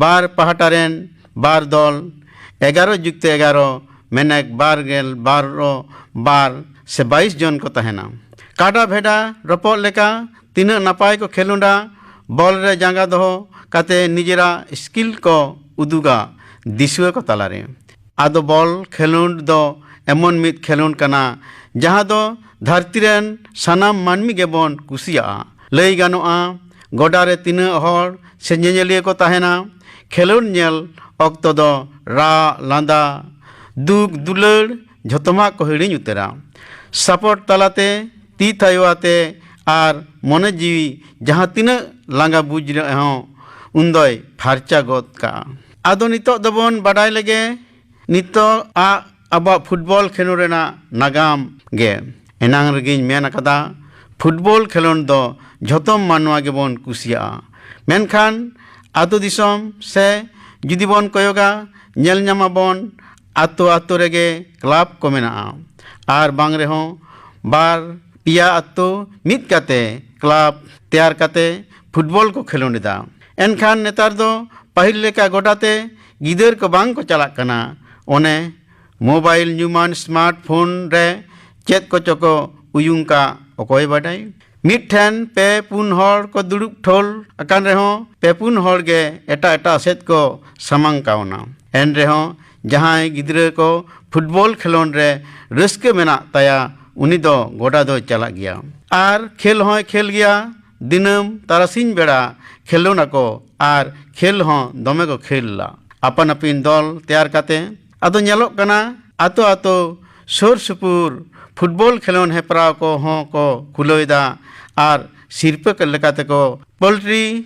ᱵᱟᱨ ᱯᱟᱦᱴᱟ ᱨᱮᱱ ᱵᱟᱨ ᱫᱚᱞ, ᱮᱜᱟᱨᱚ ᱡᱩᱠᱛᱮ ᱮᱜᱟᱨᱚ, ᱢᱮᱱᱮᱠ ᱵᱟᱨ ᱜᱮᱞ ᱵᱟᱨᱚ ᱵᱟᱨ ᱥᱮ ᱵᱟᱭᱤᱥ ᱡᱚᱱ ᱠᱚ ᱛᱟᱦᱮᱱᱟ᱾ ᱠᱟᱰᱟ ᱵᱷᱮᱰᱟ ᱨᱚᱯᱚᱜ ᱞᱮᱠᱟ ᱛᱤᱱᱟᱹᱜ ᱱᱟᱯᱟᱭ ᱠᱚ ᱠᱷᱮᱞᱳᱰᱟ, ᱵᱚᱞ ᱨᱮ ᱡᱟᱸᱜᱟ ᱫᱚᱦᱚ ᱠᱟᱛᱮ ᱱᱤᱡᱮᱨᱟᱜ ᱥᱠᱤᱞ ᱠᱚ ᱩᱫᱩᱜᱟ ᱫᱤᱥᱩᱣᱟᱹ ᱠᱚ ᱛᱟᱞᱟᱨᱮ᱾ ᱟᱫᱚ ᱵᱚᱞ ᱠᱷᱮᱞᱳᱰ ᱫᱚ ᱮᱢᱚᱱ ᱢᱤᱫ ᱠᱷᱮᱞᱳᱰ ᱠᱟᱱᱟ, ᱡᱟᱦᱟᱸ ᱫᱚ ᱫᱷᱟᱹᱨᱛᱤ ᱨᱮᱱ ᱥᱟᱱᱟᱢ ᱢᱟᱹᱱᱢᱤ ᱜᱮᱵᱚᱱ ᱠᱩᱥᱤᱭᱟᱜᱼᱟ᱾ ᱞᱟᱹᱭ ᱜᱟᱱᱚᱜᱼᱟ, ᱜᱚᱰᱟ ᱨᱮ ᱛᱤᱱᱟᱹᱜ ᱦᱚᱲ ᱥᱮ ᱧᱮᱧᱮᱞᱤᱭᱟᱹ ᱠᱚ ᱛᱟᱦᱮᱱᱟ᱾ ᱠᱷᱮᱞᱳᱰ ᱧᱮᱞ ᱚᱠᱛᱚ ᱫᱚ ᱨᱟᱜ, ᱞᱟᱸᱫᱟ, ᱫᱩᱠ, ᱫᱩᱞᱟᱹᱲ ᱡᱷᱚᱛᱚᱢᱟᱜ ᱠᱚ ᱦᱤᱲᱤᱧ ᱩᱛᱟᱹᱨᱟ᱾ ᱥᱟᱯᱚᱴ ᱛᱟᱞᱟᱛᱮ ᱛᱤ ᱛᱷᱟᱭᱚ ᱟᱛᱮ ᱟᱨ ᱢᱚᱱᱮ ᱡᱤᱣᱤ ᱡᱟᱦᱟᱸ ᱛᱤᱱᱟᱹᱜ ᱞᱟᱸᱜᱟ ᱵᱩᱡᱽ ᱨᱮᱦᱚᱸ ᱩᱱᱫᱚᱭ ᱯᱷᱟᱨᱪᱟ ᱜᱚᱫ ᱠᱟᱜᱼᱟ᱾ ᱟᱫᱚ ᱱᱤᱛᱚᱜ ᱫᱚᱵᱚᱱ ᱵᱟᱰᱟᱭ ᱞᱮᱜᱮ ᱱᱤᱛᱚᱜ ᱟᱜ ᱟᱵᱚᱣᱟᱜ ᱯᱷᱩᱴᱵᱚᱞ ᱠᱷᱮᱞᱳᱰ ᱨᱮᱱᱟᱜ ᱱᱟᱜᱟᱢ ᱜᱮ᱾ ᱮᱱᱟᱝ ᱨᱮᱜᱮᱧ ᱢᱮᱱ ᱟᱠᱟᱫᱟ, ᱯᱷᱩᱴᱵᱚᱞ ᱠᱷᱮᱞᱳᱰ ᱫᱚ ᱡᱷᱚᱛᱚᱢ ᱢᱟᱱᱣᱟ ᱜᱮᱵᱚᱱ ᱠᱩᱥᱤᱭᱟᱜᱼᱟ᱾ ᱢᱮᱱᱠᱷᱟᱱ ᱟᱛᱳ ᱫᱤᱥᱚᱢ ᱥᱮ ᱡᱩᱫᱤ ᱵᱚᱱ ᱠᱚᱭᱚᱜᱟ, ᱧᱮᱞ ᱧᱟᱢᱟᱵᱚᱱ ᱟᱛᱳ ᱟᱛᱳ ᱨᱮᱜᱮ ᱠᱞᱟᱵᱽ ᱠᱚ ᱢᱮᱱᱟᱜᱼᱟ᱾ ᱟᱨ ᱵᱟᱝ ᱨᱮᱦᱚᱸ ᱵᱟᱨ ᱯᱮᱭᱟ ᱟᱛᱳ ᱢᱤᱫ ᱠᱟᱛᱮ ᱠᱞᱟᱵᱽ ᱛᱮᱭᱟᱨ ᱠᱟᱛᱮ ᱯᱷᱩᱴᱵᱚᱞ ᱠᱚ ᱠᱷᱮᱞᱳᱰ ᱮᱫᱟ᱾ ᱮᱱᱠᱷᱟᱱ ᱱᱮᱛᱟᱨ ᱫᱚ ᱯᱟᱹᱦᱤᱞ ᱞᱮᱠᱟ ᱜᱚᱰᱟ ᱛᱮ ᱜᱤᱫᱟᱹᱨ ᱠᱚ ᱵᱟᱝ ᱠᱚ ᱪᱟᱞᱟᱜ ᱠᱟᱱᱟ᱾ ᱚᱱᱮ ᱢᱳᱵᱟᱭᱤᱞ ᱧᱩᱢᱟᱱ ᱥᱢᱟᱨᱴ ᱯᱷᱳᱱ ᱨᱮ ᱪᱮᱫ ᱠᱚᱪᱚ ᱠᱚ ᱩᱭᱩᱝ ᱠᱟᱜ, ᱚᱠᱚᱭ ᱵᱟᱰᱟᱭ᱾ ᱢᱤᱫ ᱴᱷᱮᱱ ᱯᱮ ᱯᱩᱱ ᱦᱚᱲ ᱠᱚ ᱫᱩᱲᱩᱵ ᱴᱷᱳᱞ ᱟᱠᱟᱱ ᱨᱮᱦᱚᱸ, ᱯᱮ ᱯᱩᱱ ᱦᱚᱲ ᱜᱮ ᱮᱴᱟᱜ ᱮᱴᱟᱜ ᱥᱮᱫ ᱠᱚ ᱥᱟᱢᱟᱝ ᱠᱟᱣᱱᱟ᱾ ᱮᱱ ᱨᱮᱦᱚᱸ ᱡᱟᱦᱟᱸᱭ ᱜᱤᱫᱽᱨᱟᱹ ᱠᱚ ᱯᱷᱩᱴᱵᱚᱞ ᱠᱷᱮᱞᱳᱰ ᱨᱮ ᱨᱟᱹᱥᱠᱟᱹ ᱢᱮᱱᱟᱜ ᱛᱟᱭᱟ, ᱩᱱᱤ ᱫᱚ ᱜᱚᱰᱟ ᱫᱚᱭ ᱪᱟᱞᱟᱜ ᱜᱮᱭᱟ᱾ ᱟᱨ ᱠᱷᱮᱞ ᱦᱚᱸᱭ ᱠᱷᱮᱞ ᱜᱮᱭᱟ᱾ ᱫᱤᱱᱟᱹᱢ ᱛᱟᱨᱟᱥᱤᱧ ᱵᱮᱲᱟ ᱠᱷᱮᱞᱳᱰ ᱟᱠᱚ ᱟᱨ ᱠᱷᱮᱞ ᱦᱚᱸ ᱫᱚᱢᱮ ᱠᱚ ᱠᱷᱮᱞ ᱞᱟ᱾ ᱟᱯᱟᱱ ᱟᱹᱯᱤᱱ ᱫᱚᱞ ᱛᱮᱭᱟᱨ ᱠᱟᱛᱮ᱾ ᱟᱫᱚ ᱧᱮᱞᱚᱜ ᱠᱟᱱᱟ, ᱟᱛᱳ ᱟᱛᱳ ᱥᱩᱨ ᱥᱩᱯᱩᱨ ᱯᱷᱩᱴᱵᱚᱞ ᱠᱷᱮᱞᱳᱰ ᱦᱮᱯᱨᱟᱣ ᱠᱚᱦᱚᱸ ᱠᱚ ᱠᱷᱩᱞᱟᱹᱣ ᱮᱫᱟ᱾ ᱟᱨ ᱥᱤᱨᱯᱟᱹ ᱞᱮᱠᱟ ᱛᱮᱠᱚ ᱯᱳᱞᱴᱨᱤ,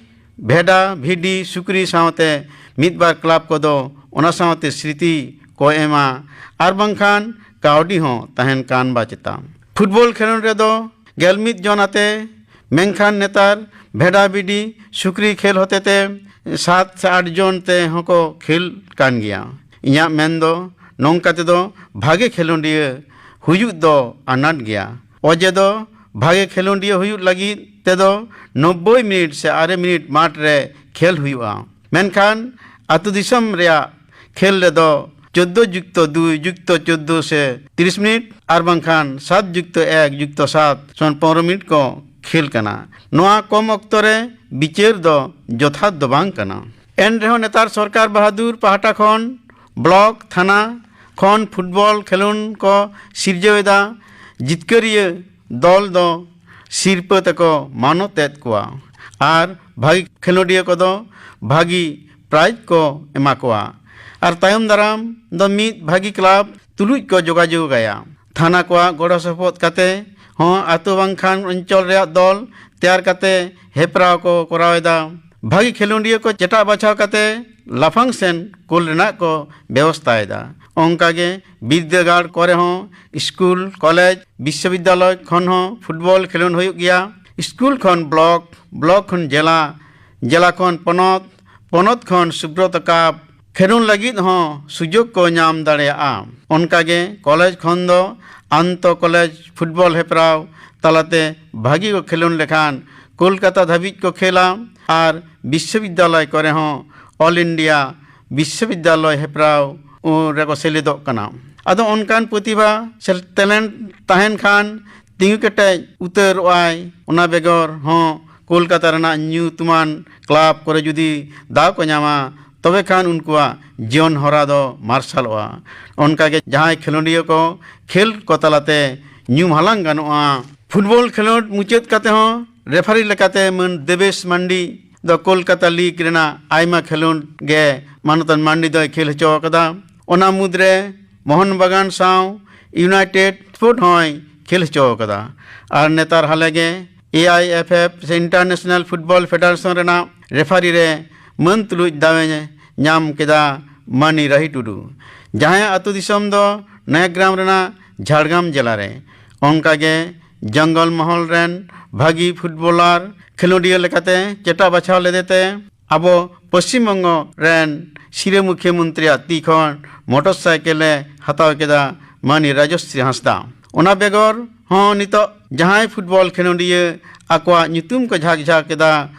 ᱵᱷᱮᱰᱟ, ᱵᱷᱤᱰᱤ, ᱥᱩᱠᱨᱤ ᱥᱟᱶᱛᱮ ᱢᱤᱫ ᱵᱟᱨ ᱠᱞᱟᱵᱽ ᱠᱚᱫᱚ ᱚᱱᱟ ᱥᱟᱶᱛᱮ ᱥᱨᱤᱛᱤ ᱠᱚ ᱮᱢᱟ᱾ ᱟᱨ ᱵᱟᱝᱠᱷᱟᱱ ᱠᱟᱹᱣᱰᱤ ᱦᱚᱸ ᱛᱟᱦᱮᱱ ᱠᱟᱱ ᱵᱟ ᱪᱮᱛᱟ᱾ ᱯᱷᱩᱴᱵᱚᱞ ᱠᱷᱮᱞᱳᱰ ᱨᱮᱫᱚ ᱜᱮᱞ ᱢᱤᱫ ᱡᱚᱱ ᱟᱛᱮ, ᱢᱮᱱᱠᱷᱟᱱ ᱱᱮᱛᱟᱨ ᱵᱷᱮᱰᱟ, ᱵᱷᱤᱰᱤ, ᱥᱩᱠᱨᱤ ᱠᱷᱮᱞ ᱦᱚᱛᱮᱛᱮ ᱥᱟᱛ ᱥᱮ ᱟᱴ ᱡᱚᱱ ᱛᱮᱦᱚᱸ ᱠᱚ ᱠᱷᱮᱞ ᱠᱟᱱ ᱜᱮᱭᱟ᱾ ᱤᱧᱟᱹᱜ ᱢᱮᱱ ᱫᱚ, ᱱᱚᱝᱠᱟ ᱛᱮᱫᱚ ᱵᱷᱟᱜᱮ ᱠᱷᱮᱞᱳᱰᱤᱭᱟᱹ ᱦᱩᱭᱩᱜ ᱫᱚ ᱟᱱᱟᱴ ᱜᱮᱭᱟ᱾ ᱚᱡᱮ ᱫᱚ, ᱵᱷᱟᱜᱮ ᱠᱷᱮᱞᱳᱰᱤᱭᱟᱹ ᱦᱩᱭᱩᱜ ᱞᱟᱹᱜᱤᱫ ᱛᱮᱫᱚ ᱱᱚᱵᱵᱳᱭ ᱢᱤᱱᱤᱴ ᱥᱮ ᱟᱨᱮ ᱢᱤᱱᱤᱴ ᱢᱟᱴᱷ ᱨᱮ ᱠᱷᱮᱞ ᱦᱩᱭᱩᱜᱼᱟ᱾ ᱢᱮᱱᱠᱷᱟᱱ ᱟᱹᱛᱩ ᱫᱤᱥᱚᱢ ᱨᱮᱭᱟᱜ ᱠᱷᱮᱞ ᱨᱮᱫᱚ ᱪᱳᱫᱽᱫᱳ ᱡᱩᱠᱛᱚ ᱫᱩᱭ ᱡᱩᱠᱛᱚ ᱪᱳᱫᱽᱫᱳ ᱥᱮ ᱛᱤᱨᱤᱥ ᱢᱤᱱᱤᱴ ᱟᱨ ᱵᱟᱝᱠᱷᱟᱱ ᱥᱟᱛ ᱡᱩᱠᱛᱚ ᱮᱠ ᱡᱩᱠᱛᱚ ᱥᱟᱛ ᱥᱚᱱ ᱯᱚᱱᱨᱚ ᱢᱤᱱᱤᱴ ᱠᱚ ᱠᱷᱮᱞ ᱠᱟᱱᱟ᱾ ᱱᱚᱣᱟ ᱠᱚᱢ ᱚᱠᱛᱚ ᱨᱮ ᱵᱤᱪᱟᱹᱨ ᱫᱚ ᱡᱚᱛᱷᱟᱛ ᱫᱚ ᱵᱟᱝ ᱠᱟᱱᱟ᱾ ᱮᱱ ᱨᱮᱦᱚᱸ ᱱᱮᱛᱟᱨ ᱥᱚᱨᱠᱟᱨ ᱵᱟᱦᱟᱫᱩᱨ ᱯᱟᱦᱴᱟ ᱠᱷᱚᱱ ᱵᱞᱚᱠ, ᱛᱷᱟᱱᱟ ᱠᱷᱚᱱ ᱯᱷᱩᱴᱵᱚᱞ ᱠᱷᱮᱞᱳᱰ ᱠᱚ ᱥᱤᱨᱡᱟᱹᱣ ᱮᱫᱟ᱾ ᱡᱤᱛᱠᱟᱹᱨᱤᱭᱟᱹ ᱫᱚᱞ ᱫᱚ ᱥᱤᱨᱯᱟᱹ ᱛᱮᱠᱚ ᱢᱟᱱᱚᱛ ᱮᱫ ᱠᱚᱣᱟ᱾ ᱟᱨ ᱵᱷᱟᱹᱜᱤ ᱠᱷᱮᱞᱳᱰᱤᱭᱟᱹ ᱠᱚᱫᱚ ᱵᱷᱟᱹᱜᱤ ᱯᱨᱟᱭᱤᱡᱽ ᱠᱚ ᱮᱢᱟ ᱠᱚᱣᱟ᱾ ᱟᱨ ᱛᱟᱭᱚᱢ ᱫᱟᱨᱟᱢ ᱫᱚ ᱢᱤᱫ ᱵᱷᱟᱹᱜᱤ ᱠᱞᱟᱵᱽ ᱛᱩᱞᱩᱡ ᱠᱚ ᱡᱳᱜᱟᱡᱳᱜᱽ ᱟᱭᱟ᱾ ᱛᱷᱟᱱᱟ ᱠᱚᱣᱟᱜ ᱜᱚᱲᱚ ᱥᱚᱯᱚᱦᱚᱫ ᱠᱟᱛᱮ ᱦᱚᱸ ᱟᱹᱛᱩ ᱵᱟᱝᱠᱷᱟᱱ ᱚᱧᱪᱚᱞ ᱨᱮᱭᱟᱜ ᱫᱚᱞ ᱛᱮᱭᱟᱨ ᱠᱟᱛᱮ ᱦᱮᱯᱨᱟᱣ ᱠᱚ ᱠᱚᱨᱟᱣ ᱮᱫᱟ᱾ ᱵᱷᱟᱹᱜᱤ ᱠᱷᱮᱞᱳᱰᱤᱭᱟᱹ ᱠᱚ ᱪᱮᱴᱟᱜ ᱵᱟᱪᱷᱟᱣ ᱠᱟᱛᱮ ᱞᱟᱯᱷᱟᱝ ᱥᱮᱱ ᱠᱩᱞ ᱨᱮᱱᱟᱜ ᱠᱚ ᱵᱮᱵᱚᱥᱛᱷᱟ ᱮᱫᱟ᱾ ᱚᱱᱠᱟᱜᱮ ᱵᱤᱨᱫᱟᱹᱜᱟᱲ ᱠᱚᱨᱮ ᱦᱚᱸ, ᱥᱠᱩᱞ, ᱠᱚᱞᱮᱡᱽ, ᱵᱤᱥᱥᱚᱵᱤᱫᱽᱫᱟᱞᱚᱭ ᱠᱷᱚᱱ ᱦᱚᱸ ᱯᱷᱩᱴᱵᱚᱞ ᱠᱷᱮᱞᱳᱰ ᱦᱩᱭᱩᱜ ᱜᱮᱭᱟ᱾ ᱥᱠᱩᱞ ᱠᱷᱚᱱ ᱵᱞᱚᱠ, ᱵᱞᱚᱠ ᱠᱷᱚᱱ ᱡᱮᱞᱟ, ᱡᱮᱞᱟ ᱠᱷᱚᱱ ᱯᱚᱱᱚᱛ, ᱯᱚᱱᱚᱛ ᱠᱷᱚᱱ ᱥᱩᱵᱨᱚᱛ ᱠᱟᱯ ᱠᱷᱮᱞᱳᱰ ᱞᱟᱹᱜᱤᱫ ᱦᱚᱸ ᱥᱩᱡᱳᱜᱽ ᱠᱚ ᱧᱟᱢ ᱫᱟᱲᱮᱭᱟᱜᱼᱟ᱾ ᱚᱱᱠᱟᱜᱮ ᱠᱚᱞᱮᱡᱽ ᱠᱷᱚᱱ ᱫᱚ ᱟᱱᱛᱚ ᱠᱚᱞᱮᱡᱽ ᱯᱷᱩᱴᱵᱚᱞ ᱦᱮᱯᱨᱟᱣ ᱛᱟᱞᱟᱛᱮ ᱵᱷᱟᱹᱜᱤ ᱠᱚ ᱠᱷᱮᱞᱳᱰ ᱞᱮᱠᱷᱟᱱ ᱠᱳᱞᱠᱟᱛᱟ ᱫᱷᱟᱹᱵᱤᱡ ᱠᱚ ᱠᱷᱮᱞᱟ ᱟᱨ ᱵᱤᱥᱥᱚᱵᱤᱫᱽᱫᱟᱞᱚᱭ ᱠᱚᱨᱮ ᱦᱚᱸ ᱚᱞ ᱤᱱᱰᱤᱭᱟ ᱵᱤᱥᱥᱚᱵᱤᱫᱽᱫᱟᱞᱚᱭ ᱦᱮᱯᱨᱟᱣ ᱨᱮᱠᱚ ᱥᱮᱞᱮᱫᱚᱜ ᱠᱟᱱᱟ᱾ ᱟᱫᱚ ᱚᱱᱠᱟᱱ ᱯᱨᱚᱛᱤᱵᱷᱟ ᱥᱮ ᱴᱮᱞᱮᱱᱴ ᱛᱟᱦᱮᱱ ᱠᱷᱟᱱ ᱛᱤᱸᱜᱩ ᱠᱮᱴᱮᱡ ᱩᱛᱟᱹᱨᱚᱜ ᱟᱭ᱾ ᱚᱱᱟ ᱵᱮᱜᱚᱨ ᱦᱚᱸ ᱠᱳᱞᱠᱟᱛᱟ ᱨᱮᱱᱟᱜ ᱧᱩᱛᱩᱢᱟᱱ ᱠᱞᱟᱵᱽ ᱠᱚᱨᱮ ᱡᱩᱫᱤ ᱫᱟᱣ ᱠᱚ ᱧᱟᱢᱟ, ᱛᱚᱵᱮ ᱠᱷᱟᱱ ᱩᱱᱠᱩᱣᱟᱜ ᱡᱤᱭᱚᱱ ᱦᱚᱨᱟ ᱫᱚ ᱢᱟᱨᱥᱟᱞᱚᱜᱼᱟ᱾ ᱚᱱᱠᱟᱜᱮ ᱡᱟᱦᱟᱸᱭ ᱠᱷᱮᱞᱳᱰᱤᱭᱟᱹ ᱠᱚ ᱠᱷᱮᱞ ᱠᱚ ᱛᱟᱞᱟᱛᱮ ᱧᱩᱢ ᱦᱟᱞᱟᱝ ᱜᱟᱱᱚᱜᱼᱟ᱾ ᱯᱷᱩᱴᱵᱚᱞ ᱠᱷᱮᱞᱳᱰ ᱢᱩᱪᱟᱹᱫ ᱠᱟᱛᱮ ᱦᱚᱸ ᱨᱮᱯᱷᱟᱨᱤ ᱞᱮᱠᱟᱛᱮ ᱢᱟᱹᱱ ᱫᱮᱵᱮᱥ ᱢᱟᱱᱰᱤ ᱫᱚ ᱠᱳᱞᱠᱟᱛᱟ ᱞᱤᱜᱽ ᱨᱮᱱᱟᱜ ᱟᱭᱢᱟ ᱠᱷᱮᱞᱳᱰ ᱜᱮ ᱢᱟᱱᱚᱛᱟᱱ ᱢᱟᱱᱰᱤ ᱫᱚᱭ ᱠᱷᱮᱞ ᱦᱚᱪᱚ ᱟᱠᱟᱫᱟ᱾ ᱚᱱᱟ ᱢᱩᱫᱽᱨᱮ ᱢᱳᱦᱚᱱ ᱵᱟᱜᱟᱱ ᱥᱟᱶ ᱤᱭᱩᱱᱟᱭᱴᱮᱰ ᱥᱯᱳᱨᱴ ᱦᱚᱸᱭ ᱠᱷᱮᱞ ᱦᱚᱪᱚ ᱟᱠᱟᱫᱟ᱾ ᱟᱨ ᱱᱮᱛᱟᱨ ᱦᱟᱞᱮ ᱜᱮ ᱮ ᱟᱭ ᱮᱯᱷ ᱮᱯᱷ ᱥᱮ ᱤᱱᱴᱟᱨᱱᱮᱥᱱᱟᱞ ᱯᱷᱩᱴᱵᱚᱞ ᱯᱷᱮᱰᱟᱨᱮᱥᱚᱱ ᱨᱮᱱᱟᱜ ᱨᱮᱯᱷᱟᱨᱤ ᱨᱮ ᱢᱟᱹᱱ ᱛᱩᱞᱩᱡ ᱫᱟᱣᱮ ᱧᱟᱢ ᱠᱮᱫᱟ ᱢᱟᱹᱱᱤ ᱨᱟᱦᱤ ᱴᱩᱰᱩ, ᱡᱟᱦᱟᱸᱭᱟᱜ ᱟᱹᱛᱩ ᱫᱤᱥᱚᱢ ᱫᱚ ᱱᱚᱭᱟᱜᱨᱟᱢ ᱨᱮᱱᱟᱜ ᱡᱷᱟᱲᱜᱨᱟᱢ ᱡᱮᱞᱟ ᱨᱮ᱾ ᱚᱱᱠᱟᱜᱮ ᱡᱚᱝᱜᱚᱞ ᱢᱚᱦᱚᱞ ᱨᱮᱱ ᱵᱷᱟᱹᱜᱤ ᱯᱷᱩᱴᱵᱚᱞᱟᱨ ᱠᱷᱮᱞᱳᱰᱤᱭᱟᱹ ᱞᱮᱠᱟᱛᱮ ᱪᱮᱴᱟᱜ ᱵᱟᱪᱷᱟᱣ ᱞᱮᱫᱮᱛᱮ ᱟᱵᱚ ᱯᱚᱥᱪᱤᱢ ᱵᱚᱝᱜᱚ ᱨᱮᱱ ᱥᱤᱨᱟᱹ ᱢᱩᱠᱷᱤᱭᱟᱹ ᱢᱚᱱᱛᱨᱤᱭᱟᱜ ᱛᱤ ᱠᱷᱚᱱ ᱢᱚᱴᱚᱨ ᱥᱟᱭᱠᱮᱞ ᱮ ᱦᱟᱛᱟᱣ ᱠᱮᱫᱟ ᱢᱟᱹᱱᱤ ᱨᱟᱡᱚᱥᱨᱤ ᱦᱟᱸᱥᱫᱟ᱾ ᱚᱱᱟ ᱵᱮᱜᱚᱨ ᱦᱚᱸ ᱱᱤᱛᱚᱜ ᱡᱟᱦᱟᱸᱭ ᱯᱷᱩᱴᱵᱚᱞ ᱠᱷᱮᱞᱳᱰᱤᱭᱟᱹ ᱟᱠᱚᱣᱟᱜ ᱧᱩᱛᱩᱢ ᱠᱚ ᱡᱷᱟᱠ ᱡᱷᱟᱠ ᱮᱫᱟ,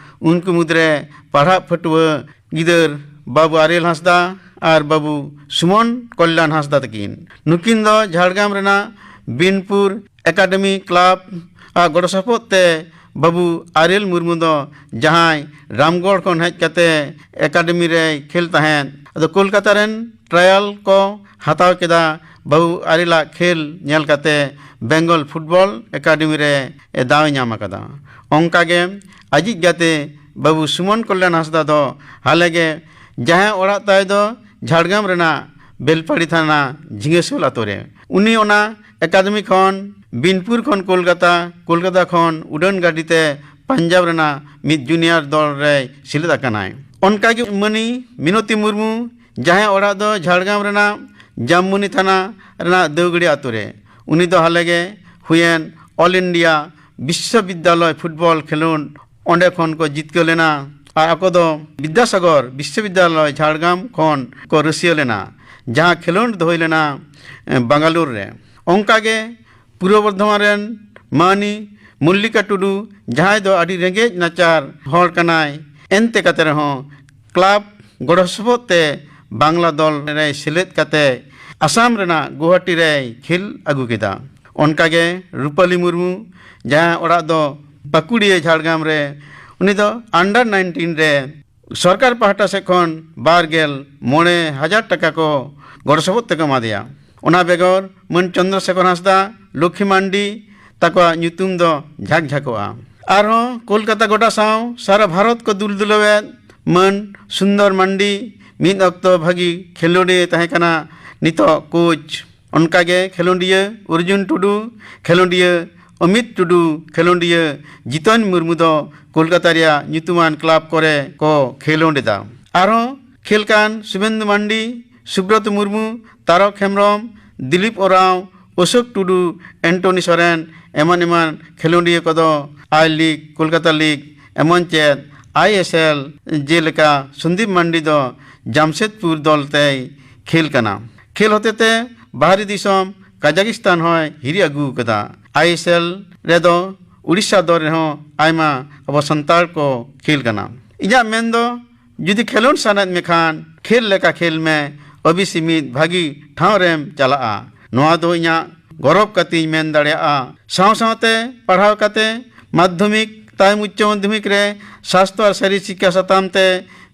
ᱩᱱᱠᱩ ᱢᱩᱫᱽᱨᱮ ᱯᱟᱲᱦᱟᱜ ᱯᱟᱹᱴᱷᱩᱣᱟᱹ ᱜᱤᱫᱟᱹᱨ ᱵᱟᱹᱵᱩ ᱟᱨᱮᱞ ᱦᱟᱸᱥᱫᱟ ᱟᱨ ᱵᱟᱹᱵᱩ ᱥᱩᱢᱚᱱ ᱠᱚᱞᱭᱟᱱ ᱦᱟᱸᱥᱫᱟ ᱛᱟᱹᱠᱤᱱ᱾ ᱱᱩᱠᱤᱱ ᱫᱚ ᱡᱷᱟᱲᱜᱨᱟᱢ ᱨᱮᱱᱟᱜ ᱵᱤᱱᱯᱩᱨ ᱮᱠᱟᱰᱮᱢᱤ ᱠᱞᱟᱵᱽ ᱟᱜ ᱜᱚᱲᱚ ᱥᱚᱯᱚᱦᱚᱫ ᱛᱮ ᱵᱟᱹᱵᱩ ᱟᱨᱮᱞ ᱢᱩᱨᱢᱩ ᱫᱚ, ᱡᱟᱦᱟᱸᱭ ᱨᱟᱢᱜᱚᱲ ᱠᱷᱚᱱ ᱦᱮᱡ ᱠᱟᱛᱮ ᱮᱠᱟᱰᱮᱢᱤ ᱨᱮᱭ ᱠᱷᱮᱞ ᱛᱟᱦᱮᱸᱫ, ᱟᱫᱚ ᱠᱳᱞᱠᱟᱛᱟ ᱨᱮᱱ ᱴᱨᱟᱭᱟᱞ ᱠᱚ ᱦᱟᱛᱟᱣ ᱠᱮᱫᱟ᱾ ᱵᱟᱹᱵᱩ ᱟᱨᱮᱞᱟᱜ ᱠᱷᱮᱞ ᱧᱮᱞ ᱠᱟᱛᱮ ᱵᱮᱝᱜᱚᱞ ᱯᱷᱩᱴᱵᱚᱞ ᱮᱠᱟᱰᱮᱢᱤ ᱨᱮ ᱫᱟᱣ ᱮ ᱧᱟᱢ ᱟᱠᱟᱫᱟ᱾ ᱚᱱᱠᱟᱜᱮ ᱟᱡᱤᱡ ᱜᱟᱛᱮ ᱵᱟᱹᱵᱩ ᱥᱩᱢᱚᱱ ᱠᱚᱞᱭᱟᱱ ᱦᱟᱸᱥᱫᱟ ᱫᱚ ᱦᱟᱞᱮᱜᱮ ᱡᱟᱦᱟᱸᱭ ᱚᱲᱟᱜ ᱛᱟᱭ ᱫᱚ ᱡᱷᱟᱲᱜᱨᱟᱢ ᱨᱮᱱᱟᱜ ᱵᱮᱞᱯᱟᱦᱟᱲᱤ ᱛᱷᱟᱱᱟ ᱡᱷᱤᱸᱜᱟᱹᱥᱳᱞ ᱟᱛᱳ ᱨᱮ᱾ ᱩᱱᱤ ᱚᱱᱟ ᱮᱠᱟᱰᱮᱢᱤ ᱠᱷᱚᱱ ᱵᱤᱱᱯᱩᱨ ᱠᱷᱚᱱ ᱠᱳᱞᱠᱟᱛᱟ, ᱠᱳᱞᱠᱟᱛᱟ ᱠᱷᱚᱱ ᱩᱰᱟᱹᱱ ᱜᱟᱹᱰᱤ ᱛᱮ ᱯᱟᱧᱡᱟᱵᱽ ᱨᱮᱱᱟᱜ ᱢᱤᱫ ᱡᱩᱱᱤᱭᱟᱨ ᱫᱚᱞ ᱨᱮᱭ ᱥᱮᱞᱮᱫ ᱟᱠᱟᱱᱟᱭ᱾ ᱚᱱᱠᱟᱜᱮ ᱢᱟᱹᱱᱤ ᱢᱤᱱᱚᱛᱤ ᱢᱩᱨᱢᱩ, ᱡᱟᱦᱟᱸᱭ ᱚᱲᱟᱜ ᱫᱚ ᱡᱷᱟᱲᱜᱨᱟᱢ ᱨᱮᱱᱟᱜ ᱡᱟᱢᱢᱩᱱᱤ ᱛᱷᱟᱱᱟ ᱨᱮᱱᱟᱜ ᱫᱟᱹᱣᱜᱟᱹᱲᱤ ᱟᱛᱳ ᱨᱮ, ᱩᱱᱤ ᱫᱚ ᱦᱟᱞᱮᱜᱮ ᱦᱩᱭᱮᱱ ᱚᱞ ᱤᱱᱰᱤᱭᱟ ᱵᱤᱥᱥᱚᱵᱤᱫᱽᱫᱟᱞᱚᱭ ᱯᱷᱩᱴᱵᱚᱞ ᱠᱷᱮᱞᱳᱰ ᱚᱸᱰᱮ ᱠᱷᱚᱱ ᱠᱚ ᱡᱤᱛᱠᱟᱹᱨ ᱞᱮᱱᱟ ᱟᱨ ᱟᱠᱚ ᱫᱚ ᱵᱤᱫᱽᱫᱟᱥᱟᱜᱚᱨ ᱵᱤᱥᱥᱚᱵᱤᱫᱽᱫᱟᱞᱚᱭ ᱡᱷᱟᱲᱜᱨᱟᱢ ᱠᱷᱚᱱ ᱠᱚ ᱨᱟᱹᱥᱤᱭᱟᱹ ᱞᱮᱱᱟ, ᱡᱟᱦᱟᱸ ᱠᱷᱮᱞᱳᱰ ᱫᱚ ᱦᱩᱭ ᱞᱮᱱᱟ, ᱮ, ᱵᱟᱝᱜᱟᱞᱳᱨ ᱨᱮ᱾ ᱚᱱᱠᱟᱜᱮ ᱯᱩᱨᱵᱚ ᱵᱚᱨᱫᱷᱚᱢᱟᱱ ᱨᱮᱱ ᱢᱟᱹᱱᱤ ᱢᱚᱞᱞᱤᱠᱟ ᱴᱩᱰᱩ, ᱡᱟᱦᱟᱸᱭ ᱫᱚ ᱟᱹᱰᱤ ᱨᱮᱸᱜᱮᱡ ᱱᱟᱪᱟᱨ ᱦᱚᱲ ᱠᱟᱱᱟᱭ, ᱮᱱᱛᱮ ᱠᱟᱛᱮ ᱨᱮᱦᱚᱸ ᱠᱞᱟᱵᱽ ᱜᱚᱲᱚ ᱥᱚᱯᱚᱦᱚᱫ ᱛᱮ ᱵᱟᱝᱞᱟ ᱫᱚᱞ ᱨᱮᱭ ᱥᱮᱞᱮᱫ ᱠᱟᱛᱮ ᱟᱥᱟᱢ ᱨᱮᱱᱟᱜ ᱜᱩᱣᱟᱦᱟᱴᱤ ᱨᱮᱭ ᱠᱷᱮᱞ ᱟᱹᱜᱩ ᱠᱮᱫᱟ᱾ ᱚᱱᱠᱟᱜᱮ ᱨᱩᱯᱟᱞᱤ ᱢᱩᱨᱢᱩ, ᱡᱟᱦᱟᱸᱭ ᱚᱲᱟᱜ ᱫᱚ ᱯᱟᱠᱩᱲᱤᱭᱟᱹ ᱡᱷᱟᱲᱜᱨᱟᱢ ᱨᱮ, ᱩᱱᱤ ᱫᱚ ᱟᱱᱰᱟᱨ ᱱᱟᱭᱤᱱᱴᱤᱱ ᱨᱮ ᱥᱚᱨᱠᱟᱨ ᱯᱟᱦᱴᱟ ᱥᱮᱫ ᱠᱷᱚᱱ ᱵᱟᱨ ᱜᱮᱞ ᱢᱚᱬᱮ ᱦᱟᱡᱟᱨ ᱴᱟᱠᱟ ᱠᱚ ᱜᱚᱲᱚ ᱥᱚᱯᱚᱦᱚᱫ ᱛᱮᱠᱚ ᱮᱢᱟ ᱫᱮᱭᱟ᱾ ᱚᱱᱟ ᱵᱮᱜᱚᱨ ᱢᱟᱹᱱ ᱪᱚᱱᱫᱨᱚ ᱥᱮᱠᱷᱚᱨ ᱦᱟᱸᱥᱫᱟ, ᱞᱚᱠᱠᱷᱤ ᱢᱟᱱᱰᱤ ᱛᱟᱠᱚᱣᱟᱜ ᱧᱩᱛᱩᱢ ᱫᱚ ᱡᱷᱟᱠ ᱡᱷᱟᱠᱚᱜᱼᱟ᱾ ᱟᱨᱦᱚᱸ ᱠᱳᱞᱠᱟᱛᱟ ᱜᱚᱰᱟ ᱥᱟᱶ ᱥᱟᱨᱟ ᱵᱷᱟᱨᱚᱛ ᱠᱚ ᱫᱩᱞ ᱫᱩᱞᱟᱹᱣᱮᱫ ᱢᱟᱹᱱ ᱥᱩᱱᱫᱚᱨ ᱢᱟᱱᱰᱤ, ᱢᱤᱫ ᱚᱠᱛᱚ ᱵᱷᱟᱹᱜᱤ ᱠᱷᱮᱞᱳᱰᱤᱭᱟᱹ ᱛᱟᱦᱮᱸ ᱠᱟᱱᱟ, ᱱᱤᱛᱚᱜ ᱠᱳᱪ᱾ ᱚᱱᱠᱟᱜᱮ ᱠᱷᱮᱞᱳᱰᱤᱭᱟᱹ ᱚᱨᱡᱩᱱ ᱴᱩᱰᱩ, ᱠᱷᱮᱞᱳᱰᱤᱭᱟᱹ ᱚᱢᱤᱛ ᱴᱩᱰᱩ, ᱠᱷᱮᱞᱳᱰᱤᱭᱟᱹ ᱡᱤᱛᱚᱱ ᱢᱩᱨᱢᱩ ᱫᱚ ᱠᱳᱞᱠᱟᱛᱟ ᱨᱮᱭᱟᱜ ᱧᱩᱛᱩᱢᱟᱱ ᱠᱞᱟᱵᱽ ᱠᱚᱨᱮ ᱠᱚ ᱠᱷᱮᱞᱳᱰ ᱮᱫᱟ᱾ ᱟᱨᱦᱚᱸ ᱠᱷᱮᱞ ᱠᱟᱱ ᱥᱩᱵᱮᱱᱫᱩ ᱢᱟᱱᱰᱤ, ᱥᱩᱵᱨᱚᱛ ᱢᱩᱨᱢᱩ, ᱛᱟᱨᱚᱠ ᱦᱮᱢᱵᱨᱚᱢ, ᱫᱤᱞᱤᱯ ᱳᱨᱟᱸᱣ, ᱚᱥᱳᱠ ᱴᱩᱰᱩ, ᱮᱱᱴᱚᱱᱤ ᱥᱚᱨᱮᱱ ᱮᱢᱟᱱ ᱮᱢᱟᱱ ᱠᱷᱮᱞᱳᱰᱤᱭᱟᱹ ᱠᱚᱫᱚ ᱟᱭ ᱞᱤᱜᱽ, ᱠᱳᱞᱠᱟᱛᱟ ᱞᱤᱜᱽ, ᱮᱢᱚᱱ ᱪᱮᱫ ᱟᱭ ᱮᱥ ᱮᱞ, ᱡᱮᱞᱮᱠᱟ ᱥᱚᱱᱫᱤᱯ ᱢᱟᱱᱰᱤ ᱫᱚ ᱡᱟᱢᱥᱮᱫᱽᱯᱩᱨ ᱫᱚᱞ ᱛᱮᱭ ᱠᱷᱮᱞ ᱠᱟᱱᱟ᱾ ᱠᱷᱮᱞ ᱦᱚᱛᱮᱛᱮ ᱵᱟᱦᱨᱮ ᱫᱤᱥᱚᱢ ᱠᱟᱡᱟᱠᱤᱥᱛᱟᱱ ᱦᱚᱸᱭ ᱦᱤᱨᱤ ᱟᱹᱜᱩ ᱟᱠᱟᱫᱟ᱾ ᱟᱭ ᱮᱥ ᱮᱞ ᱨᱮᱫᱚ ᱩᱲᱤᱥᱥᱟ ᱫᱚᱞ ᱨᱮᱦᱚᱸ ᱟᱭᱢᱟ ᱟᱵᱚ ᱥᱟᱱᱛᱟᱲ ᱠᱚ ᱠᱷᱮᱞ ᱠᱟᱱᱟ᱾ ᱤᱧᱟᱹᱜ ᱢᱮᱱ ᱫᱚ, ᱡᱩᱫᱤ ᱠᱷᱮᱞᱳᱰ ᱥᱟᱱᱟᱭᱮᱫ ᱢᱮᱠᱷᱟᱱ, ᱠᱷᱮᱞ ᱞᱮᱠᱟ ᱠᱷᱮᱞ ᱢᱮ, ᱳᱵᱤᱥᱤ ᱢᱤᱫ ᱵᱷᱟᱹᱜᱤ ᱴᱷᱟᱶ ᱨᱮᱢ ᱪᱟᱞᱟᱜᱼᱟ᱾ ᱱᱚᱣᱟ ᱫᱚ ᱤᱧᱟᱹᱜ ᱜᱚᱨᱚᱵᱽ ᱠᱟᱛᱮᱧ ᱢᱮᱱ ᱫᱟᱲᱮᱭᱟᱜᱼᱟ᱾ ᱥᱟᱶ ᱥᱟᱶᱛᱮ ᱯᱟᱲᱦᱟᱣ ᱠᱟᱛᱮ ᱢᱟᱫᱽᱫᱷᱚᱢᱤᱠ ᱛᱟᱭᱚᱢ ᱩᱪᱪᱚ ᱢᱟᱫᱽᱫᱷᱚᱢᱤᱠ ᱨᱮ ᱥᱟᱥᱛᱚ ᱟᱨ ᱥᱟᱹᱨᱤ ᱥᱤᱠᱠᱷᱟ ᱥᱟᱛᱟᱢ ᱛᱮ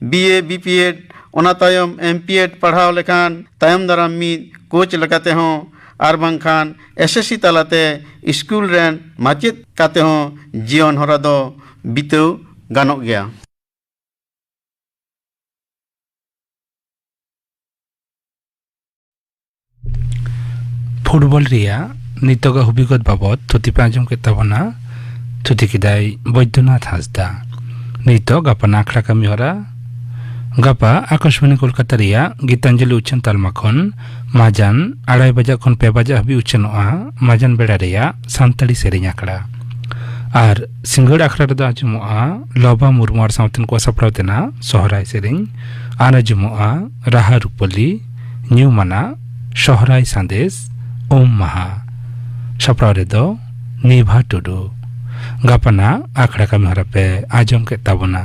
ᱵᱤ ᱮ, ᱵᱤ ᱯᱤ ᱮᱰ ᱚᱱᱟ ᱛᱟᱭᱚᱢ ᱮᱢ ᱯᱤ ᱮᱰ ᱯᱟᱲᱦᱟᱣ ᱞᱮᱠᱷᱟᱱ ᱛᱟᱭᱚᱢ ᱫᱟᱨᱟᱢ ᱢᱤᱫ ᱠᱳᱪ ᱞᱮᱠᱟᱛᱮ ᱦᱚᱸ ᱟᱨ ᱵᱟᱝᱠᱷᱟᱱ ᱮᱥ ᱮᱥ ᱥᱤ ᱛᱟᱞᱟᱛᱮ ᱥᱠᱩᱞ ᱨᱮᱱ ᱢᱟᱪᱮᱫ ᱠᱟᱛᱮ ᱦᱚᱸ ᱡᱤᱭᱚᱱ ᱦᱚᱨᱟ ᱫᱚ ᱵᱤᱛᱟᱹᱣ ᱜᱟᱱᱚᱜ ᱜᱮᱭᱟ᱾ ᱯᱷᱩᱴᱵᱚᱞ ᱨᱮᱭᱟᱜ ᱱᱤᱛᱚᱜᱟᱜ ᱦᱩᱵᱤᱜᱚᱛ ᱵᱟᱵᱚᱛ ᱛᱷᱩᱛᱤ ᱯᱮ ᱟᱸᱡᱚᱢ ᱠᱮᱫ ᱛᱟᱵᱚᱱᱟ᱾ ᱛᱷᱩᱛᱤ ᱠᱮᱫᱟᱭ ᱵᱳᱭᱫᱚᱱᱟᱛᱷ ᱦᱟᱸᱥᱫᱟ᱾ ᱱᱤᱛᱚᱜ ᱜᱟᱯᱟ ᱟᱠᱷᱲᱟ ᱠᱟᱹᱢᱤ ᱦᱚᱨᱟ᱾ ᱜᱟᱯᱟ ᱟᱠᱟᱥᱵᱟᱱᱤ ᱠᱳᱞᱠᱟᱛᱟ ᱨᱮᱭᱟᱜ ᱜᱤᱛᱟᱧᱡᱚᱞᱤ ᱩᱪᱷᱟᱹᱱ ᱛᱟᱞᱢᱟ ᱠᱷᱚᱱ ᱢᱟᱡᱟᱱ ᱟᱲᱟᱭ ᱵᱟᱡᱟᱜ ᱠᱷᱚᱱ ᱯᱮ ᱵᱟᱡᱟᱜ ᱦᱟᱹᱵᱤᱡ ᱩᱪᱷᱟᱹᱱᱚᱜᱼᱟ ᱢᱟᱡᱟᱱ ᱵᱮᱲᱟ ᱨᱮᱭᱟᱜ ᱥᱟᱱᱛᱟᱲᱤ ᱥᱮᱨᱮᱧ ᱟᱠᱷᱲᱟ᱾ ᱟᱨ ᱥᱤᱸᱜᱟᱹᱲ ᱟᱠᱷᱲᱟ ᱨᱮᱫᱚ ᱟᱸᱡᱚᱢᱚᱜᱼᱟ ᱞᱚᱵᱟ ᱢᱩᱨᱢᱩ ᱟᱨ ᱥᱟᱶᱛᱮᱱ ᱠᱚᱣᱟᱜ ᱥᱟᱯᱲᱟᱣ ᱛᱮᱱᱟᱜ ᱥᱚᱦᱨᱟᱭ ᱥᱮᱨᱮᱧ᱾ ᱟᱨ ᱟᱸᱡᱚᱢᱚᱜᱼᱟ ᱨᱟᱦᱟ ᱨᱩᱯᱟᱹᱞᱤ, ᱧᱩᱢᱟᱱᱟᱜ ᱥᱚᱦᱨᱟᱭ ᱥᱟᱸᱫᱮᱥ, ᱩᱢ ᱢᱟᱦᱟ᱾ ᱥᱟᱯᱲᱟᱣ ᱨᱮᱫᱚ ᱱᱤᱵᱷᱟ ᱴᱩᱰᱩ᱾ ᱜᱟᱯᱟᱱᱟᱜ ᱟᱠᱷᱲᱟ ᱠᱟᱹᱢᱤ ᱦᱚᱨᱟ ᱯᱮ ᱟᱸᱡᱚᱢ ᱠᱮᱫ ᱛᱟᱵᱚᱱᱟ᱾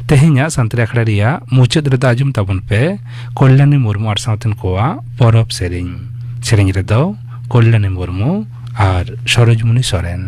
ᱛᱮᱦᱮᱧᱟᱜ ᱥᱟᱱᱛᱟᱲᱤ ᱟᱠᱷᱲᱟ ᱨᱮᱭᱟᱜ ᱢᱩᱪᱟᱹᱫ ᱨᱮᱫᱚ ᱟᱸᱡᱚᱢ ᱛᱟᱵᱚᱱ ᱯᱮ ᱠᱚᱞᱭᱟᱱᱤ ᱢᱩᱨᱢᱩ ᱟᱨ ᱥᱟᱶᱛᱮᱱ ᱠᱚᱣᱟᱜ ᱯᱚᱨᱚᱵᱽ ᱥᱮᱨᱮᱧ᱾ ᱥᱮᱨᱮᱧ ᱨᱮᱫᱚ ᱠᱚᱞᱭᱟᱱᱤ ᱢᱩᱨᱢᱩ ᱟᱨ ᱥᱚᱨᱳᱡᱽᱢᱩᱱᱤ ᱥᱚᱨᱮᱱ᱾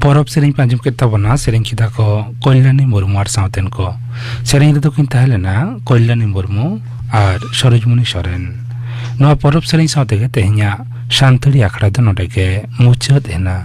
ᱯᱚᱨᱚᱵᱽ ᱥᱮᱨᱮᱧ ᱯᱮ ᱟᱸᱡᱚᱢ ᱠᱮᱫ ᱛᱟᱵᱚᱱᱟ᱾ ᱥᱮᱨᱮᱧ ᱠᱮᱫᱟ ᱠᱚ ᱠᱚᱞᱭᱟᱱᱤ ᱢᱩᱨᱢᱩ ᱟᱨ ᱥᱟᱶᱛᱮᱱ ᱠᱚ᱾ ᱥᱮᱨᱮᱧ ᱨᱮᱫᱚ ᱠᱤᱱ ᱛᱟᱦᱮᱸ ᱞᱮᱱᱟ ᱠᱚᱞᱭᱟᱱᱤ ᱢᱩᱨᱢᱩ ᱟᱨ ᱥᱚᱨᱳᱡᱽᱢᱚᱱᱤ ᱥᱚᱨᱮᱱ᱾ ᱱᱚᱣᱟ ᱯᱚᱨᱚᱵᱽ ᱥᱮᱨᱮᱧ ᱥᱟᱶ ᱛᱮᱜᱮ ᱛᱮᱦᱮᱧᱟᱜ ᱥᱟᱱᱛᱟᱲᱤ ᱟᱠᱷᱲᱟ ᱫᱚ ᱱᱚᱰᱮ ᱜᱮ ᱢᱩᱪᱟᱹᱫ ᱮᱱᱟ᱾